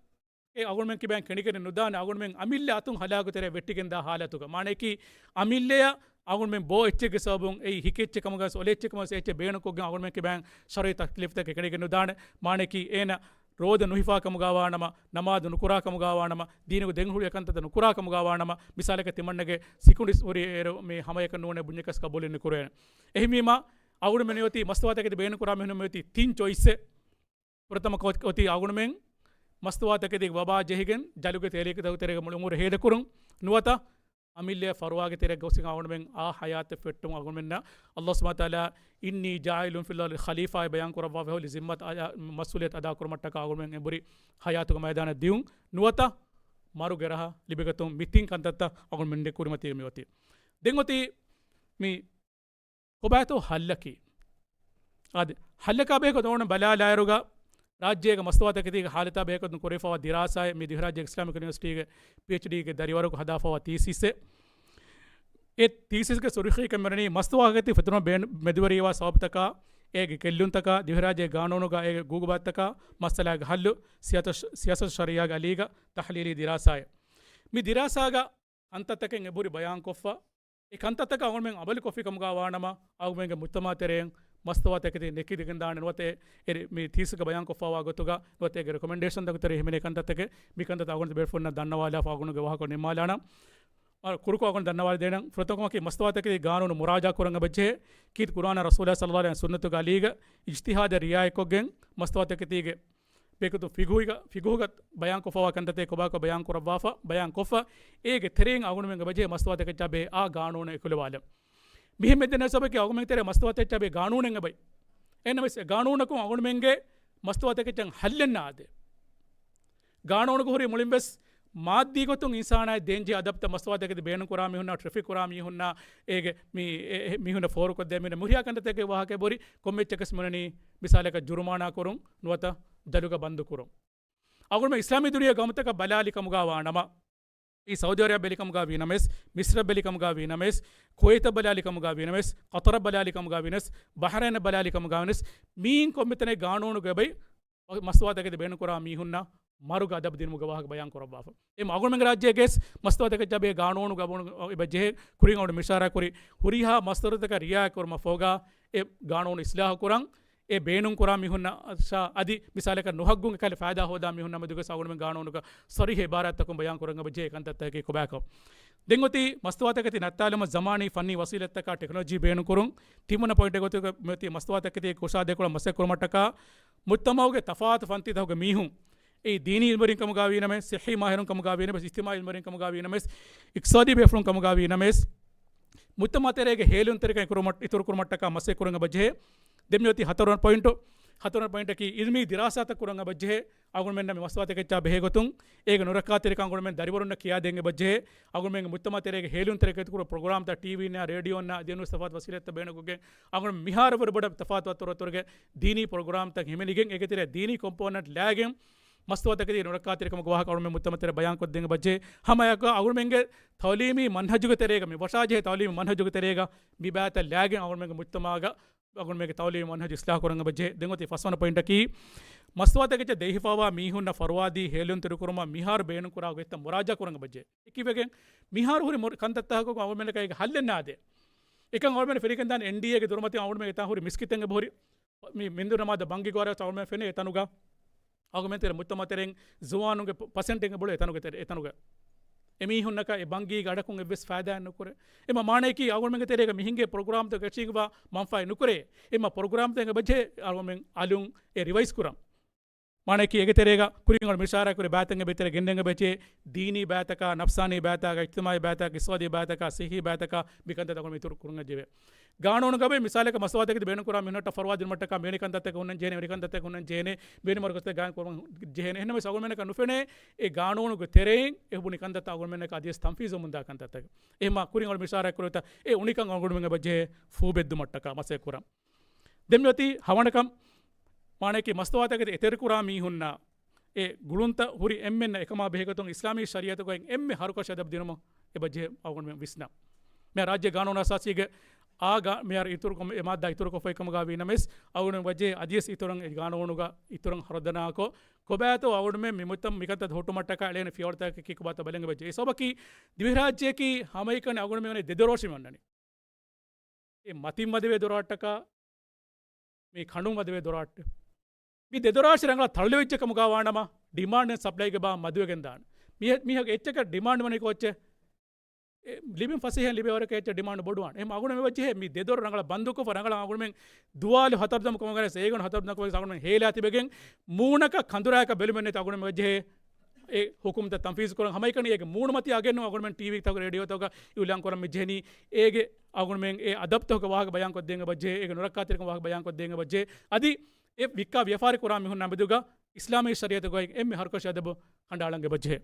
އެ އަޅުގަނޑުމެން ކިބައިން ކެނޑިގެން ނުދާނެ. އަޅުގަނޑުމެން އަމިއްލަ އަތުން ހަލާކު ތެރެއަށް ވެއްޓިގެން ދާ ހާލަތުގަ. މާނައަކީ، އަމިއްލަޔަށް އަޅުގަނޑުމެން ބޯ އެއްޗެއްގެ ސަބަބުން އެއީ ހިކި އެއްޗެއް ކަމުގަސް، އޮލި އެއްޗެއް ކަމުގަސް، އެއްޗެއް ބޭނުންކޮށްގެން އަޅުގަނޑުމެން ކިބައިން ޝަރުޢީ ތަކްލީފްތަކެއް ކެނޑިގެން ނުދާނެ. މާނައަކީ، އޭނަ ރޯދަ ނުހިފާ ކަމުގަ ވާނަމަ، ނަމާދު ނުކުރާ ކަމުގަ ވާނަމަ، ދީނުގެ ދެން ހުރި އެކަންތައްތައް ނުކުރާ ކަމުގަ ވާނަމަ، މިސާލަކަށް ތިމަންނަގެ ސިކުނޑި ހުރި އޭރު މި ހަމައެކަން ނޫނޭ ބުންޏަކަސް ޤަބޫލެއް ނުކުރޭނެ. އެހެންވީމަ، އަޅުގަނޑުމެން މިއޮތީ މަސްތުވާތަކެތި ބޭނުންކުރާ މީހުން މިއޮތީ ތިން ޗޮއިސްއެއް. ފުރަތަމަ ކޮ-، އޮތީ އަޅުގަނޑުމެން މަސްތުވާތަކެތި ވަބާ ޖެހިގެން ޖަލުގެ ތޭލީގެ ތަކު ތެރޭގަ މުޅި އުމުރު ހޭދަކުރުން. ނުވަތަ އަމިއްލަ ފަރުވާގެ ތެރެއަށް ގޮސްގެން އަޅުގަނޑުމެން އާ ޙަޔާތެއް ފެއްޓުން. އަޅުގަނޑުމެންނަށް ﷲ ސުބްޙާނަހޫ ވަތަޢާލާ إني جاعل في الأرض خليفة ބަޔާން ކުރައްވާފަ ހޮލި ޒިންމަތު އަދާ، މަސްއޫލިއްޔަތު އަދާ ކުރުމަށްޓަކާ އަޅުގަނޑުމެން އެނބުރި ޙަޔާތުގެ މައިދާނަށް ދިއުން. ނުވަތަ މަރުގެ ރަހަ ލިބިގަތުން. މި ތިން ކަންތައްތައް އަޅުގަނޑުމެންގެ ކުރިމަތީގަ މި އޮތީ. ދެން އޮތީ މި ކޮބާތޯ ހައްލަކީ؟ އާދެ، ހައްލަކާ ބެހޭގޮތުން އަޅުގަނޑު ބަލާލާއިރުގަ، ރާއްޖޭގެ މަސްތުވާތަކެތީގެ ޙާލަތާ ބެހޭގޮތުން ކުރެވިފައިވާ ދިރާސާއެއް، މި ދިވެހިރާއްޖޭގެ އިސްލާމިކް ޔުނިވަރސިޓީގެ ޕީއެޗްޑީގެ ދަރިވަރަކު ހަދާފައިވާ ތީސިސްއެއް. އެ ތީސިސްގެ ސުރުޚީ ކަމަށް މި ވަނީ، މަސްތުވާތަކެތި ފެތުރުމަށް ބޭނު-، މެދުވެރިވާ ސަބަބުތަކާ، އޭގެ ގެއްލުންތަކާ، ދިވެހިރާއްޖޭގެ ގާނޫނުގަ އޭގެ ގޫގުބާތަކާ، މައްސަލާގެ ހައްލު، ސިޔާސަ-، ސިޔާސަތު ޝަރީޢާގެ އަލީގަ ތަޙްލީލީ ދިރާސާއެއް. މި ދިރާސާގަ ކަންތައްތަކެއް އެބުރި ބަޔާންކޮށްފަ، އެ ކަންތައްތަކަށް އަޅުގަނޑުމެން އަމަލު ކޮށްފި ކަމުގަ ވާނަމަ، އަޅުގަނޑުމެންގެ މުޖްތަމަޢު ތެރެއިން މަސްތުވާތަކެތި ނެކިދިގެންދާނެ ނުވަތަ އެ މި ތީސިސްގަ ބަޔާންކޮށްފައިވާ ގޮތުގަ ނުވަތަ އޭގެ ރެކޮމެންޑޭޝަންތަކުގެ ތެރެއިން ހިމެނޭ ކަންތައްތަކެއް. މި ކަންތައްތައް އަޅުގަނޑު ބޭފުޅުންނަށް ދަންނަވާލާފަ އަޅުގަނޑުގެ ވާހަކަ ނިންމާލާނަން. އަ، ކުރުކޮށް އަޅުގަނޑު ދަންނަވާލަދޭނަން. ފުރަތަމަ ކަމަކީ މަސްތުވާތަކެތި ގާނޫނު މުރާޖާ ކުރަން އެބަޖެހޭ. ކީރިތި ޤުރުއާނާ ރަސޫލާ ޞައްލައްލާހު ޢަލައިހި ވަސައްލަމް ސުންނަތުގެ އަލީގަ އިޖްތިހާދަށް ރިޢާޔަތްކޮށްގެން މަސްތުވާތަކެތީގެ ބެކުތު ފިޤުހުގަ، ފިޤުހުގަ ބަޔާންކޮށްފައިވާ ކަންތައްތައް ކޮބާކޮށް ބަޔާން ކުރައްވާފަ، ބަޔާންކޮށްފަ، އޭގެ ތެރެއިން އަޅުގަނޑުމެން އެބަޖެހޭ މަސްތުވާތަކެއްޗާ ބެހޭ އާ ގާނޫނު އެކުލަވާލަން. މިހެން މެދެން ސަބަބަކީ އަޅުގަނޑުމެން ތެރޭ މަސްތުވާތަކެއްޗާ ބެހޭ ގާނޫނެއް އެބައި. އެހެންނަމަވެސް އެ ގާނޫނަކުން އަޅުގަނޑުމެންގެ މަސްތުވާތަކެއްޗަށް ހައްލެއް ނާދޭ. ގާނޫނުގަ ހުރި މުޅިން ވެސް މާއްދީ ގޮތުން އިންސާނާއަށް ދޭންޖެހޭ އަދަބުތައް މަސްތުވާތަކެތި ބޭނުން ކުރާ މީހުންނާ، ޓްރެފިކް ކުރާ މީހުންނާ، އޭގެ މި-، އެ-، އެ-، މީހުންނަށް ފޯރުކޮށްދޭ މީހުންނަށް މުހިޔާ ކަންތައްތަކެއް ވާހަކަ ބުރި ކޮންމެ އެއްޗަކަސް މި އޮންނަނީ މިސާލަކަށް ޖުރުމާނާ ކުރުން ނުވަތަ ޖަލުގަ ބަންދު ކުރުން. އަޅުގަނޑުމެން އިސްލާމީ ދުނިޔޭ ގައުމުތަކަށް ބަލާލި ކަމުގަ ވާނަމަ، އެއީ ސައުދީ އަރަބިއަށް ބެލި ކަމުގަ ވީނަމަވެސް، މިސްރަށް ބެލި ކަމުގަ ވީނަމަވެސް، ކުވައިތަށް ބަލާލި ކަމުގަ ވީނަމަވެސް، ޤަޠަރަށް ބަލާލި ކަމުގަ ވީނަމަވެސް، ބަޙްރައިނަށް ބަލާލި ކަމުގަ ވީނަމަވެސް، މިއިން ކޮންމެ ތަނެއް ގާނޫނުގަ އެބައި މަސްތުވާތަކެތި ބޭނުންކުރާ މީހުންނަށް މަރުގެ އަދަބު ދިނުމުގެ ވާހަކަ ބަޔާން ކުރައްވާފަ. އެ އަޅުގަނޑުމެންގެ ރާއްޖޭގެސް މަސްތުވާތަކެއްޗާ ބެހޭ ގާނޫނުގަ އެބަޖެހޭ. ކުރިން އަޅުގަނޑު އިޝާރާތް ކުރި ހުރިހާ މަސްދަރުތަކަށް ރިޢާޔަތް ކުރުމަށް ފަހުގަ އެ ގާނޫނު އިޞްލާޙު ކުރަން. އެ ބޭނުން ކުރާ މީހުންނަށް އަދި މިސާލަކަށް ނުހައްގުން އެކަލަ ފައިދާ ހޯދާ މީހުންނާ މެދުގަސް އަޅުގަނޑުމެން ގާނޫނުގަ ޞަރީޙު އިބާރާތްތަކުން ބަޔާން ކުރަން އެބަޖެހޭ ކަންތައްތަކަކީ ކޮބާކަން. ދެން އޮތީ މަސްތުވާތަކެތި ނައްތާލުމަށް ޒަމާނީ ފަންނީ ވަސީލަތްތަކާ ޓެކްނޮލޮޖީ ބޭނުން ކުރުން. ތިންވަނަ ޕޮއިންޓް ގޮތުގަ މިއޮތީ މަސްތުވާތަކެތި ކުށާދޭކޮޅަށް މަސައްކަތް ކުރުމަށްޓަކާ މުޖްތަމަޢުގެ ތަފާތު ފަންތިތަކުގެ މީހުން އެއީ ދީނީ އިލްމުވެރިން ކަމުގަ ވީނަމަވެސް، ޞިއްޙީ މާހިރުން ކަމުގަ ވީނަމަވެސް، އިޖްތިމާޢީ އިލްމުވެރިން ކަމުގަ ވީނަމަވެސް، އިޤްތިޞާދީ ބޭފުޅުން ކަމުގަ ވީނަމަވެސް، މުޖްތަމަޢު ތެރޭގެ ހޭލުންތެރިކަން ކުރުމަށް، އިތުރު ކުރުމަށްޓަކާ މަސައްކަތް ކުރަން އެބަޖެހޭ. ދެން މިއޮތީ ހަތަރުވަނަ ޕޮއިންޓު. ހަތަރުވަނަ ޕޮއިންޓަކީ އިލްމީ ދިރާސާތައް ކުރަން އެބަޖެހޭ. އަޅުގަނޑުމެންނަށް މި މަސްތުވާތަކެއްޗާ ބެހޭގޮތުން އޭގެ ނުރައްކާތެރިކަން އަޅުގަނޑުމެން ދަރިވަރުންނަށް ކިޔާދޭން އެބަޖެހޭ. އަޅުގަނޑުމެންގެ މުޖްތަމަޢު ތެރޭގެ ހޭލުންތެރިކަން ކުރު ޕްރޮގްރާމްތައް ޓީވީންނާ، ރޭޑިއޯންނާ، ދިޔަނޫސް ތަފާތު ވަސީލަތްތައް ބޭނުންކޮށްގެން އަޅުގަނޑު މިހާރު ވަރަށް ބޮޑަށް ތަފާތު އަތޮޅުތަކުގެ ދީނީ ޕްރޮގްރާމްތައް ހިމެނިގެން އޭގެ ތެރޭ ދީނީ ކޮމްޕޯނެންޓް ލައިގެން މަސްތުވާތަކެތި ނުރައްކާތެރިކަމުގެ ވާހަކަ އަޅުގަނޑުމެން މުޖްތަމަޢު ތެރޭ ބަޔާންކޮށްދޭން އެބަޖެހޭ. ހަމައެއާއެކު އަޅުގަނޑުމެންގެ ތަޢުލީމީ މަންހަޖުގެ ތެރޭގަ މި ވަށާޖެހޭ ތަޢުލީމީ މަންހަޖުގެ ތެރޭގަ މި ބައިތައް ލައިގެން އަޅުގަނޑުމެންގެ މުޖްތަމަޢުގަ އަޅުގަނޑުމެންގެ ތަޢުލީމީ މަންހަޖު އިޞްލާޙު ކުރަން އެބަޖެހޭ. ދެން އޮތީ ފަސްވަނަ ޕޮއިންޓަކީ، މަސްތުވާތަކެއްޗަށް ދެއްހިފައިވާ މީހުންނަށް ފަރުވާދީ ހޭލުންތެރިކުރުމަށް މިހާރު ބޭނުންކުރާ ގޮތްތައް މުރާޖާ ކުރަން އެބަޖެހޭ. އެކިވެގެން މިހާރު ހުރި މުރ-، ކަންތައްތަކަކުން އަޅުގަނޑުމެންނަކަށް އޭގެ ހައްލެއް ނާދޭ. އެކަން އަޅުގަނޑުމެން ފެނިގެންދާނެ އެންޑީއޭގެ ދޮރުމަތިން އަޅުގަނޑުމެން އެތާ ހުރި މިސްކިތެއް އެބަހުރި މި މިންދުރު ނަމާދަށް ބަންގި ގޮވާ އަޅުގަނޑުމެން ފެނޭ އެތަނުގަ. އަޅުގަނޑުމެން ތެރެ މުޖްތަމަޢު ތެރެއިން ޒުވާނުންގެ ޕަ-، ޕަސެންޓެއް އެބައުޅޭ އެތަނުގެ ތެރެ-، އެތަނުގަ. އެމީހުންނަކަށް އެ ބަންގީގެ އަޑަކުން އެއްވެސް ފައިދާއެއް ނުކުރޭ. އެމަ މާނަޔަކީ އަޅުގަނޑުމެންގެ ތެރޭގަ މި ހިނގޭ ޕްރޮގްރާމްތައް އެއްޗެހި ވާ މަންފާއެއް ނުކުރޭ. އެމަ ޕްރޮގްރާމްތައް އެބަޖެހޭ އަޅުގަނޑުމެން އަލުން އެ ރިވައިޒް ކުރަން. މާނައަކީ އޭގެ ތެރޭގަ ކުރިން އަޅުގަނޑު އިޝާރާތް ކުރި ބައިތައް އެބަ ތެރޭ ގެންނަން އެބަޖެހޭ. ދީނީ ބައިތަކާ، ނަފްސާނީ ބައިތަކާ، އިޖްތިމާޢީ ބައިތަކާ، އިޤްތިޞާދީ ބައިތަކާ، ޞިއްޙީ ބައިތަކާ، މިކަންތައް އަޅުގަނޑު އިތުރު ކުރަން ޖެހޭ. ގާނޫނުގަ މިސާލަކަށް މަސްތުވާތަކެތި ބޭނުންކުރާ މީހުންނަށް ފަރުވާ ދިނުމަށްޓަކާ މިވެނި ކަންތައްތަކެއް ހުންނަން ޖެހޭނެ، މިވެނި މަރުކަޒުތައް ގާއިމް ކުރަން ޖެހޭނެ، މިވެނި މަރުކަޒުތައް ގާއިމް ކުރަން ޖެހޭނެ. އެހެންނަމަވެސް އަޅުގަނޑުމެންނަކަށް ނުފެނޭ އެ ގާނޫނުގެ ތެރެއިން އެ ބުނި ކަންތައްތައް އަޅުގަނޑުމެންނަކަށް އަދިވެސް ތަންފީޒުވަމުންދާ ކަންތައްތަކެއް. އެހެންމަ ކުރިން އަޅުގަނޑު އިޝާރާތް ކުރެވިތާ އެ އުނިކަން އަޅުގަނޑުމެން އެބަޖެހޭ ފޫބެއްދުމަށްޓަކާ މަސައްކަތް ކުރަން. ދެން މިއޮތީ ހަވަނަކަން، މާނައަކީ މަސްތުވާތަކެތި އެތެރެކުރާ މީހުންނާ އެ ގުޅުންތައް ހުރި އެންމެންނަށް އެކަމާ ބެހޭގޮތުން އިސްލާމީ ޝަރީޢަތުގައި އެންމެ ހަރުކަށި އަދަބު ދިނުމަށް އެބަޖެހޭ އަޅުގަނޑުމެން ވިސްނަން. މިއާ ރާއްޖޭ ގާނޫނު އަސާސީގެ އާ ގާ-، މިއާ އިތުރު ކޮ-، އެ މާއްދާ އިތުރުކޮށްފައި ކަމުގަ ވީނަމަވެސް، އަޅުގަނޑު ވަޖޭ އަދިވެސް އިތުރަށް އެ ގާނޫނުގަ އިތުރަށް ހަރުދަނާކޮށް، ކޮބާތޯ އަޅުގަނޑުމެން މި މުއްތަ-، މިކަންތައް ހުއްޓުމަށްޓަކާ އެޅޭނެ ފިޔަވަޅުތަކަކީ ކޮބާތޯ ބަލަން އެބަޖެހޭ. އެ ސަބަބަކީ ދިވެހިރާއްޖެއަކީ ހަމައެކަނި އަޅުގަނޑުމެން ދެދޮރުވަށިން އޮންނަނީ. އެ މަތިން ވަދެވޭ ދޮރާއްޓަކާ، މި ކަނޑުން ވަދެވޭ ދޮރާއްޓެއް. މި ދެދޮރާށި ރަނގަޅަށް ތަޅުލެވިއްޖެ ކަމުގަ ވާނަމަ، ޑިމާންޑް އެންޑް ސަޕްލައިގެ ބާ މަދުވެގެން ދާނެ. މީ-، މީހަކު އެއްޗަކަށް ޑިމާންޑް ވަނީ ކޯއްޗެއް؟ އެ ލިބިން ފަސޭހައިން ލިބޭ ވަރަކަށް އެއްޗެއް ޑިމާންޑް ބޮޑުވާނެ. އެހެން އަޅުގަނޑުމެން އެބަޖެހޭ މި ދެދޮރު ރަނގަޅަށް ބަންދުކޮށްފަ ރަނގަޅަށް އަޅުގަނޑުމެން ދުވާލު ހަތަރު ދަމު ކަމުގަ ވެސް އޭގަނޑު ހަތަރު ދަމު ކަމުގަ ވެސް އަޅުގަނޑުމެން ހޭލާ ތިބެގެން މޫނަކަށް ކަނދުރާއަކަށް ބެލުމެއް ނެތި އަޅުގަނޑުމެން އެބަޖެހޭ އެ ހުކުމްތައް ތަންފީޒު ކުރަން. ހަމައެކަނި އޭގެ މޫނުމަތީ އަގެއް ނޫން އަޅުގަނޑުމެން ޓީވީތަކުގަ ރޭޑިއޯތަކުގަ އިއުލާން ކުރަން މި ޖެހެނީ. އޭގެ އަޅުގަނޑުމެން އެ އަދަބުތަކުގެ ވާހަކަ ބަޔާން ކޮށްދޭން އެބަޖެހޭ، އޭގެ ނުރައްކާތެރިކަމުގެ ވާހަކަ ބަޔާން ކޮށްދޭން އެބަޖެހޭ. އަދި އެ ވިއްކާ ވިޔަފާރި ކުރާ މީހުންނާ މެދުގަ އިސްލާމީ ޝަރީއަތުގައި އެންމެ ހަރުކަށި އަދަބު ކަނޑައަޅަން އެބަޖެހޭ.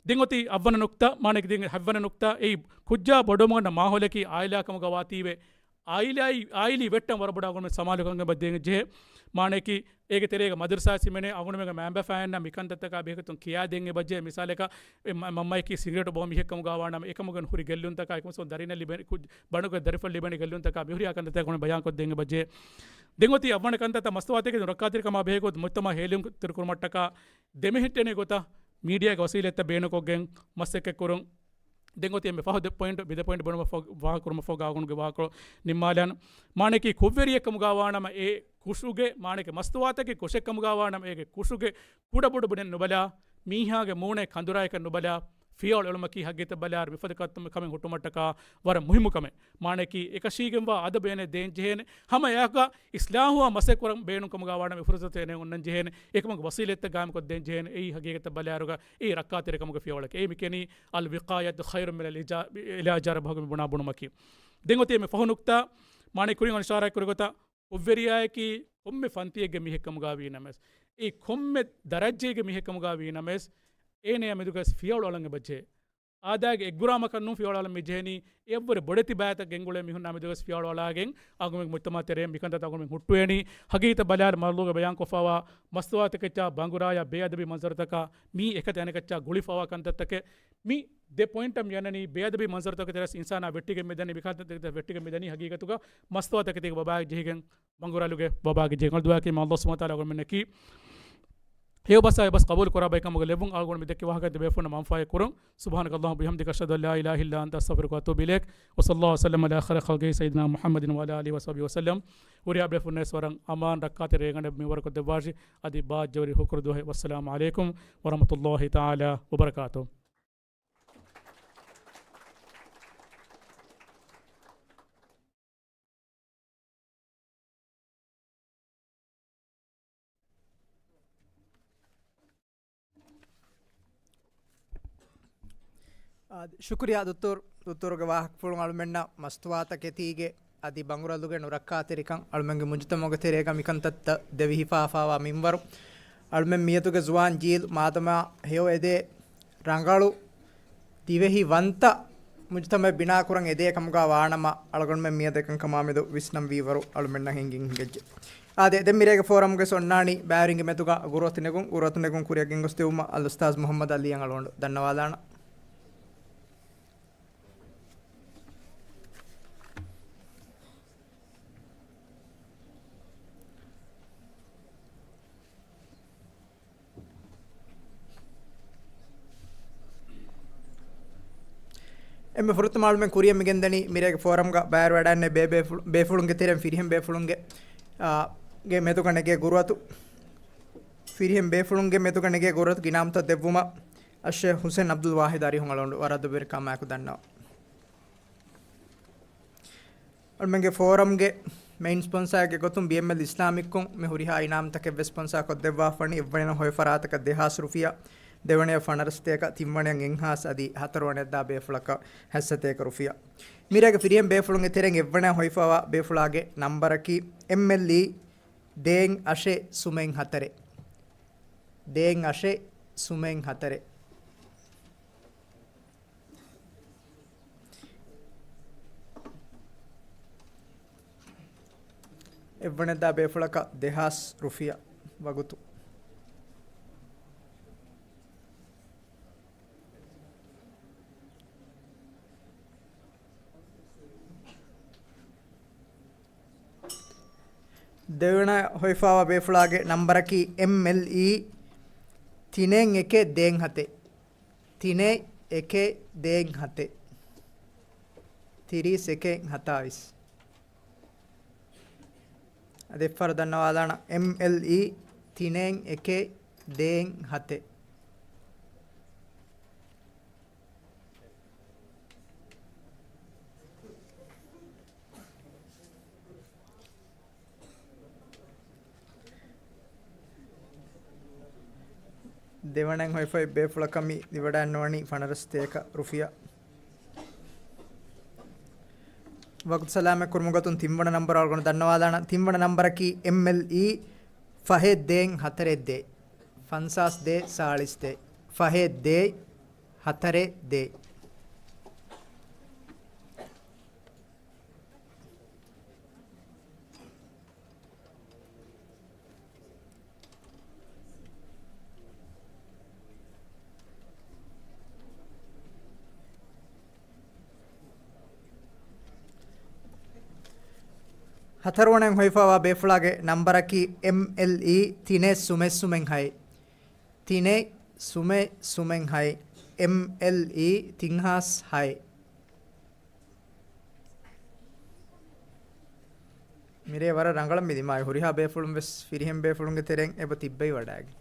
ދެން އޮތީ އަށްވަނަ ނުކްތާ، މާނައަކީ ދެން ހަތްވަނަ ނުކްތާ، އެއީ ކުއްޖާ ބޮޑުވުމުގަ މާހައުލަކީ އާއިލާ ކަމުގަ ވާތީވެ، އާއިލާއި، އާއިލީ ވެއްޓަން ވަރަށް ބޮޑަށް އަޅުގަނޑުމެން ސަމާލުކަން އެބަ ދޭން ޖެހޭ. މާނައަކީ އޭގެ ތެރޭގަ މަދަރުސާ ހިމެނޭ، އަޅުގަނޑުމެންގެ މައިންބަފައިންނަށް މިކަންތައްތަކާ ބެހޭގޮތުން ކިޔާދޭން އެބަޖެހޭ. މިސާލަކަށް އެ މަ-، މަންމައަކީ ސިނގިރޭޓު ބޯ މީހެއް ކަމުގަ ވާނަމަ، އެކަމުގެ ހުރި ގެއްލުންތަކާ، އެކަމުގެ ދަރިންނަށް ލިބޭ، ކު-، ބަނޑުގެ ދަރިފުޅަށް ލިބޭނެ ގެއްލުންތަކާ މިހުރިހާ ކަންތައްތައް އަޅުގަނޑު ބަޔާން ކޮށްދޭން އެބަޖެހޭ. ދެން އޮތީ އަށްވަނަ ކަންތައްތައް މަސްތުވާތަކެތި ނުރައްކާތެރިކަމާ ބެހޭގޮތުން މުޖްތަމަޢު ހޭލުންތެރިކުރުމަށްޓަކާ ދެމެހެއްޓޭނެ ގޮތަށް މީޑިއާގެ ވަސީލަތްތައް ބޭނުންކޮށްގެން މަސައްކަތްކުރުން. ދެން އޮތީ އެންމެ ފަހު ދެ ޕޮއިންޓް، މި ދެ ޕޮއިންޓް ބޭނުމަށްފަހު، ވާހަކަ ކުރުމަށްފަހު އަޅުގަނޑުގެ ވާހަކަ ނިންމާލަން. މާނައަކީ ކުށްވެރިއެއް ކަމުގަ ވާނަމަ އެ ކުށުގެ، މާނައަކީ މަސްތުވާތަކެއް ކުށެއް ކަމުގަ ވާނަމަ އޭގެ ކުށުގެ ކުޑަބޮޑު ބުނެއް ނުބަލާ، މީހާގެ މޫނެއް ކަނދުރާއަކަށް ނުބަލާ، ފިޔަވަޅު އެޅުމަކީ ހަގީގަތަށް ބަލާއިރު މިފަދަ ކަމެއް ހުއްޓުމަށްޓަކާ ވަރަށް މުހިއްމު ކަމެއް. މާނައަކީ އެކަށީގެންވާ އަދަބު އޭނަ ދޭން ޖެހޭނެ. ހަމަ އެއާއެކު އިސްލާހުވާ މަސައްކަތް ކުރަން ބޭނުން ކަމުގަ ވާނަމަ އެ ފުރުސަތު އޭނަ އޮންނަން ޖެހޭނެ. އެކަމަކު ވަސީލަތްތައް ގާއިމްކޮށްދޭން ޖެހޭނެ. އެއީ ހަގީގަތަށް ބަލާއިރުގަ އެއީ ރައްކާތެރިކަމުގެ ފިޔަވަޅަކީ. އެއީ މި ކިޔަނީ الوقاية خير من العلاج، العلاج ބަހުގެ ބުނުމަކީ. ދެން އޮތީ އެންމެ ފަހު ނުކްތާ، މާނައަކީ ކުރިން އަޅުގަނޑު އިޝާރާތް ކުރި ގޮތަށް ކުށްވެރިޔާއަކީ ކޮންމެ ފަންތިއެއްގެ މީހެއް ކަމުގަ ވީނަމަވެސް، އެ ކޮންމެ ދަރައްޖައެއްގެ މީހެއް ކަމުގަ ވީނަމަވެސް، އޭނަޔާ މެދުގަސް ފިޔަވަޅު އަޅަން އެބަޖެހޭ. އާދައިގެ އެއްގުރާމަކަށް ނޫން ފިޔަވަޅު އަޅަން މި ޖެހެނީ، އެއަށްވުރެ ބޮޑެތި ބައިތައް ގެންގުޅޭ މީހުންނާ މެދުގަސް ފިޔަވަޅު އަޅާގެން އަޅުގަނޑުމެން މުޖްތަމަޢު ތެރެއިން މިކަންތައްތައް އަޅުގަނޑުމެން ހުއްޓުވޭނީ. ހަގީގަތަށް ބަލާއިރު މަރުލޫގަ ބަޔާންކޮށްފައިވާ މަސްތުވާތަކެއްޗާ ބަނގުރާޔާ ބޭއަދަބީ މަންޒަރުތަކާ މީ އެކަތަ އަނެކައްޗާ ގުޅިފައިވާ ކަންތައްތަކެއް. މި ދެ ޕޮއިންޓަށް މި އަންނަނީ ބޭއަދަބީ މަންޒަރުތަކުގެ ތެރެއަށް އިންސާނާ ވެއްޓިގެން މިދަނީ، މިކަންތައްތަކެއް ވެއްޓިގެން މިދަނީ ހަގީގަތުގަ މަސްތުވާތަކެތީގެ ވަބާއެއް ޖެހިގެން ބަނގުރާލުގެ ވަބާގެ ޖެހިގެން. ދުޢާއަކީ މާ ﷲ ސުބްޙާނަހޫ ވަތަޢާލާ އަޅުގަނޑުމެންނަކީ ހެޔޮ ބަސް އާ އެ ބަސް ޤަބޫލު ކުރާ ބައެއް ކަމުގަ ލެއްވުން. އަޅުގަނޑު މި ދެއްކި ވާހަކަ ދެ ބޭފުޅުންނަށް މަންފާއެއް ކުރުން. سبحانك اللهم وبحمدك، أشهد أن لا إله إلا أنت، أستغفرك وأتوب إليك. وصلى الله وسلم على خير خلقه سيدنا محمد وعلى آله وصحبه وسلم. ހުރިހާ ބޭފުޅުންނަށް ވެސް ވަރަށް އަމާން ރައްކާތެރި ރޭގަނޑެއް މިންވަރުކޮށްދެއްވާށި. އަދި ބާއްޖަވެރި ހުކުރު ދުވަހެއް. والسلام عليكم ورحمة الله تعالى وبركاته. އާ، ޝުކުރިއްޔާ ދުއްތޫރު. ދުއްތޫރުގެ ވާހަކަފުޅުން އަޅުމެންނަށް މަސްތުވާތަކެތީގެ އަދި ބަނގުރަލުގެ ނުރައްކާތެރިކަން، އަޅުމެންގެ މުޖުތަމަޢުގެ ތެރޭގަ މިކަންތައްތައް ދެވިހިފާފާވާ މިންވަރު، އަޅުމެން މިއަދުގެ ޒުވާން ޖީލް މާދަމާ ހެޔޮ އެދޭ ރަނގަޅު ދިވެހި ވަންތަ މުޖުތަމަޢެއް ބިނާކުރަން އެދޭ ކަމުގަ ވާނަމަ، އަޅުގަނޑުމެން މިއަދު އެކަންކަމާމެދު ވިސްނަންވީވަރު އަޅުމެންނަށް ހިނގިން ހިނގައްޖެ. އާދެ، ދެން މިރޭގެ ފޯރަމްގެ އޮންނާނީ ބައިވެރިންގެ މެދުގަ ގުރުއަތު ނެގުން، ގުރުއަތު ނެގުން ކުރިއަށް ގެންގޮސްދެވުމަށް އަލްއުސްތާޛު މުޙައްމަދު ޢަލީއަށް އަޅުގަނޑު ދަންނަވާލާނަން. އެންމެ ފުރަތަމަ އަޅުމެން ކުރިއަށް މިގެންދަނީ މިރޭގެ ފޯރަމްގަ ބައިވެރިވެވަޑައިގެންނެވި ބޭބޭފުޅު-، ބޭފުޅުންގެ ތެރެއިން ފިރިހެން ބޭފުޅުންގެ، އާ، ގެ މެދުގަ ނެގޭ ގުރުއަތު، ފިރިހެން ބޭފުޅުންގެ މެދުގަ ނެގޭ ގުރުއަތުގެ އިނާމުތައް ދެއްވުމަށް އައްޝޭޚް ޙުސައިން ޢަބްދުލް ވާޙިދު އަރިހުން އަޅުގަނޑު ވަރަށް އަދަބުވެރިކަމާއެކު ދަންނަވަން. އަޅުމެންގެ ފޯރަމްގެ މެއިން ސްޕޮންސާއެއްގެ ގޮތުން ބީއެމްއެލް އިސްލާމިކުން މި ހުރިހާ އިނާމްތަކެއް ވެސް ސްޕޮންސާކޮށްދެއްވާފަނީ. އެއްވަނައަށް ހޮވޭ ފަރާތަކަށް ދެހާސް ރުފިޔާ، ދެވަނައަށް ފަނަރަސް ސަތޭކަ، ތިންވަނައަށް އެއްހާސް އަދި ހަތަރުވަނައަށްދާ ބޭފުޅަކަށް ހަތް ސަތޭކަ ރުފިޔާ. މިރޭގެ ފިރިހެން ބޭފުޅުންގެ ތެރެއިން އެއްވަނައަށް ހޮވިފައިވާ ބޭފުޅާގެ ނަންބަރަކީ އެމްއެލްއީ ދޭން އަށެއް ސުމެއް ހަތަރެއް. ދޭން އަށެއް ސުމެއް ހަތަރެއް. އެއްވަނައަށްދާ ބޭފުޅަކަށް ދެހާސް ރުފިޔާ ވަގުތު. ދެވަނަ ހޮވިފައިވާ ބޭފުޅާގެ ނަންބަރަކީ އެމްއެލްއީ ތިނެއް އެކެއް ދޭން ހަތެއް. ތިނެއް އެކެއް ދޭން ހަތެއް. ތިރީސް އެކެއް ހަތާވީސް. އަދި އެއްފަހަރު ދަންނަވާލާނަން، އެމްއެލްއީ ތިނެއް އެކެއް ދޭން ހަތެއް. ދެވަނައިން ހޮވިފައި ބޭފުޅަކަށް މި ލިބިވަޑައިގަންނަވަނީ ފަނަރަ ސަތޭކަ ރުފިޔާ. ވަގުތު ސަލާމަތް ކުރުމުގެ ގޮތުން ތިންވަނަ ނަންބަރު އަޅުގަނޑު ދަންނަވާލާނަން. ތިންވަނަ ނަންބަރަކީ އެމްއެލްއީ ފަހެއް ދޭން ހަތަރެއް ދޭ. ފަންސާސް ދޭ ސާޅީސް ދޭ. ފަހެއް ދޭ ހަތަރެއް ދޭ. ހަތަރުވަނައިން ހޮވިފައިވާ ބޭފުޅާގެ ނަންބަރަކީ އެމްއެލްއީ ތިނެއް ސުމެއް ސުމެއް ހައެއް. ތިނެއް ސުމެއް ސުމެއް ހައެއް. އެމްއެލްއީ ތިންހާސް ހައެއް. މިރޭ ވަރަށް ރަނގަޅަށް މި ދިމާވި. ހުރިހާ ބޭފުޅުން ވެސް ފިރިހެން ބޭފުޅުންގެ ތެރެއިން އެބަ ތިއްބެވިވަޑައިގެން.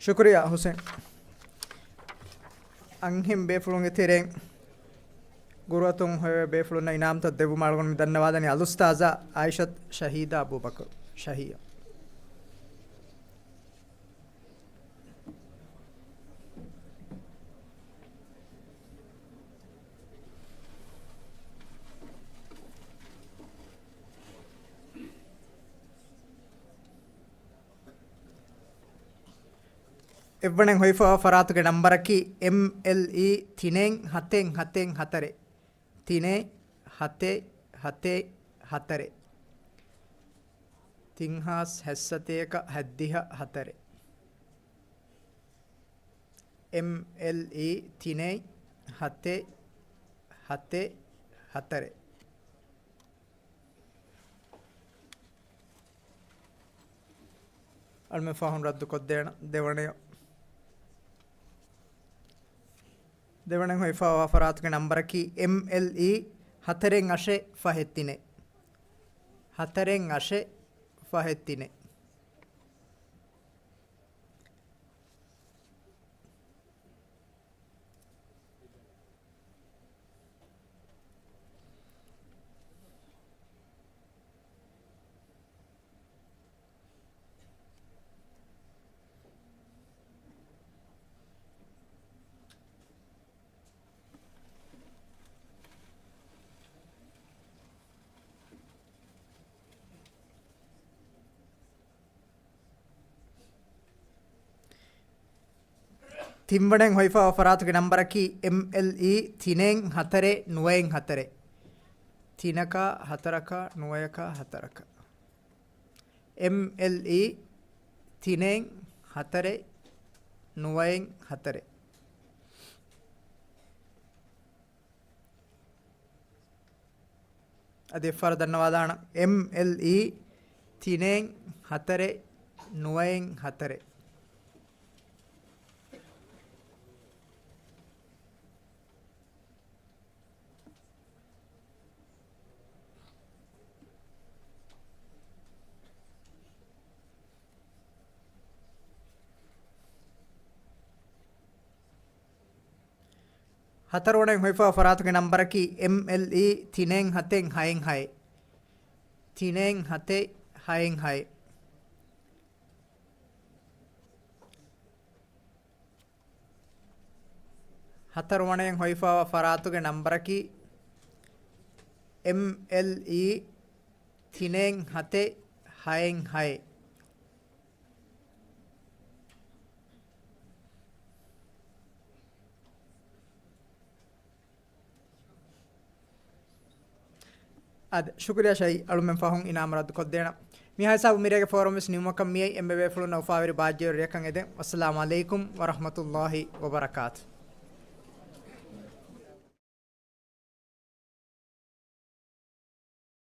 ޝުކުރިއްޔާ ހުސެން. އަންހެން ބޭފުޅުންގެ ތެރެއިން ގުރުއަތުން ހޮވޭ ބޭފުޅުންނަށް އިނާމްތައް ދެއްވުމަށް އަޅުގަނޑު މި ދަންނަވާލަނީ އަލްއުސްތާޛާ އާއިޝަތު ޝަހީދާ އަބޫބަކުރު ޝަހީއަށް. އެއްވަނައިން ހޮވިފައިވާ ފަރާތުގެ ނަންބަރަކީ އެމްއެލްއީ ތިނެއް ހަތެއް ހަތެއް ހަތަރެއް. ތިނެއް ހަތެއް ހަތެއް ހަތަރެއް. ތިން ހާސް ހަތްސަތޭކަ ހަތްދިހަ ހަތަރެއް. އެމްއެލްއީ ތިނެއް ހަތެއް ހަތެއް ހަތަރެއް. އަޅުމެން ފާހުން ރައްދުކޮށްދޭނަ ދެވަނަޔަށް. ދެވަނައިން ހޮވިފައިވާ ފަރާތުގެ ނަންބަރަކީ އެމްއެލްއީ ހަތަރެއް އަށެއް ފަހެއް ތިނެއް. ހަތަރެއް އަށެއް ފަހެއް ތިނެއް. ތިންވަނައިން ހޮވިފައިވާ ފަރާތުގެ ނަންބަރަކީ އެމްއެލްއީ ތިނެއް ހަތަރެއް ނުވައެއް ހަތަރެއް. ތިނަކާ ހަތަރަކާ ނުވަޔަކާ ހަތަރަކަށް. އެމްއެލްއީ ތިނެއް ހަތަރެއް ނުވައެއް ހަތަރެއް. އަދި އެއްފަހަރު ދަންނަވާލާނަން. އެމްއެލްއީ ތިނެއް ހަތަރެއް ނުވައެއް ހަތަރެއް. ހަތަރުވަނައިން ހޮވިފައިވާ ފަރާތުގެ ނަންބަރަކީ އެމްއެލްއީ ތިނެއް ހަތެއް ހައެއް ހައެއް. ތިނެއް ހަތެއް ހައެއް ހައެއް. ހަތަރުވަނައިން ހޮވިފައިވާ ފަރާތުގެ ނަންބަރަކީ އެމްއެލްއީ ތިނެއް ހަތެއް ހައެއް ހައެއް. އާދެ، ޝުކުރިއްޔާ ޝައި، އަޅުމެން ފަހުން އިނާމު ރައްދުކޮށްދޭނަން. މިހާ ހިސާބު މިރޭގެ ފޯރަމް ވެސް ނިމުމަކަށް މިއައީ. އެންމެ ބޭފުޅުންނަށް އުފާވެރި ބާއްޖަވެރި ރެއަކަށް އެދެން. ވައްސަލާމު ޢަލައިކުމް ވަރަޙްމަތުﷲ ވަބަރަކާތު.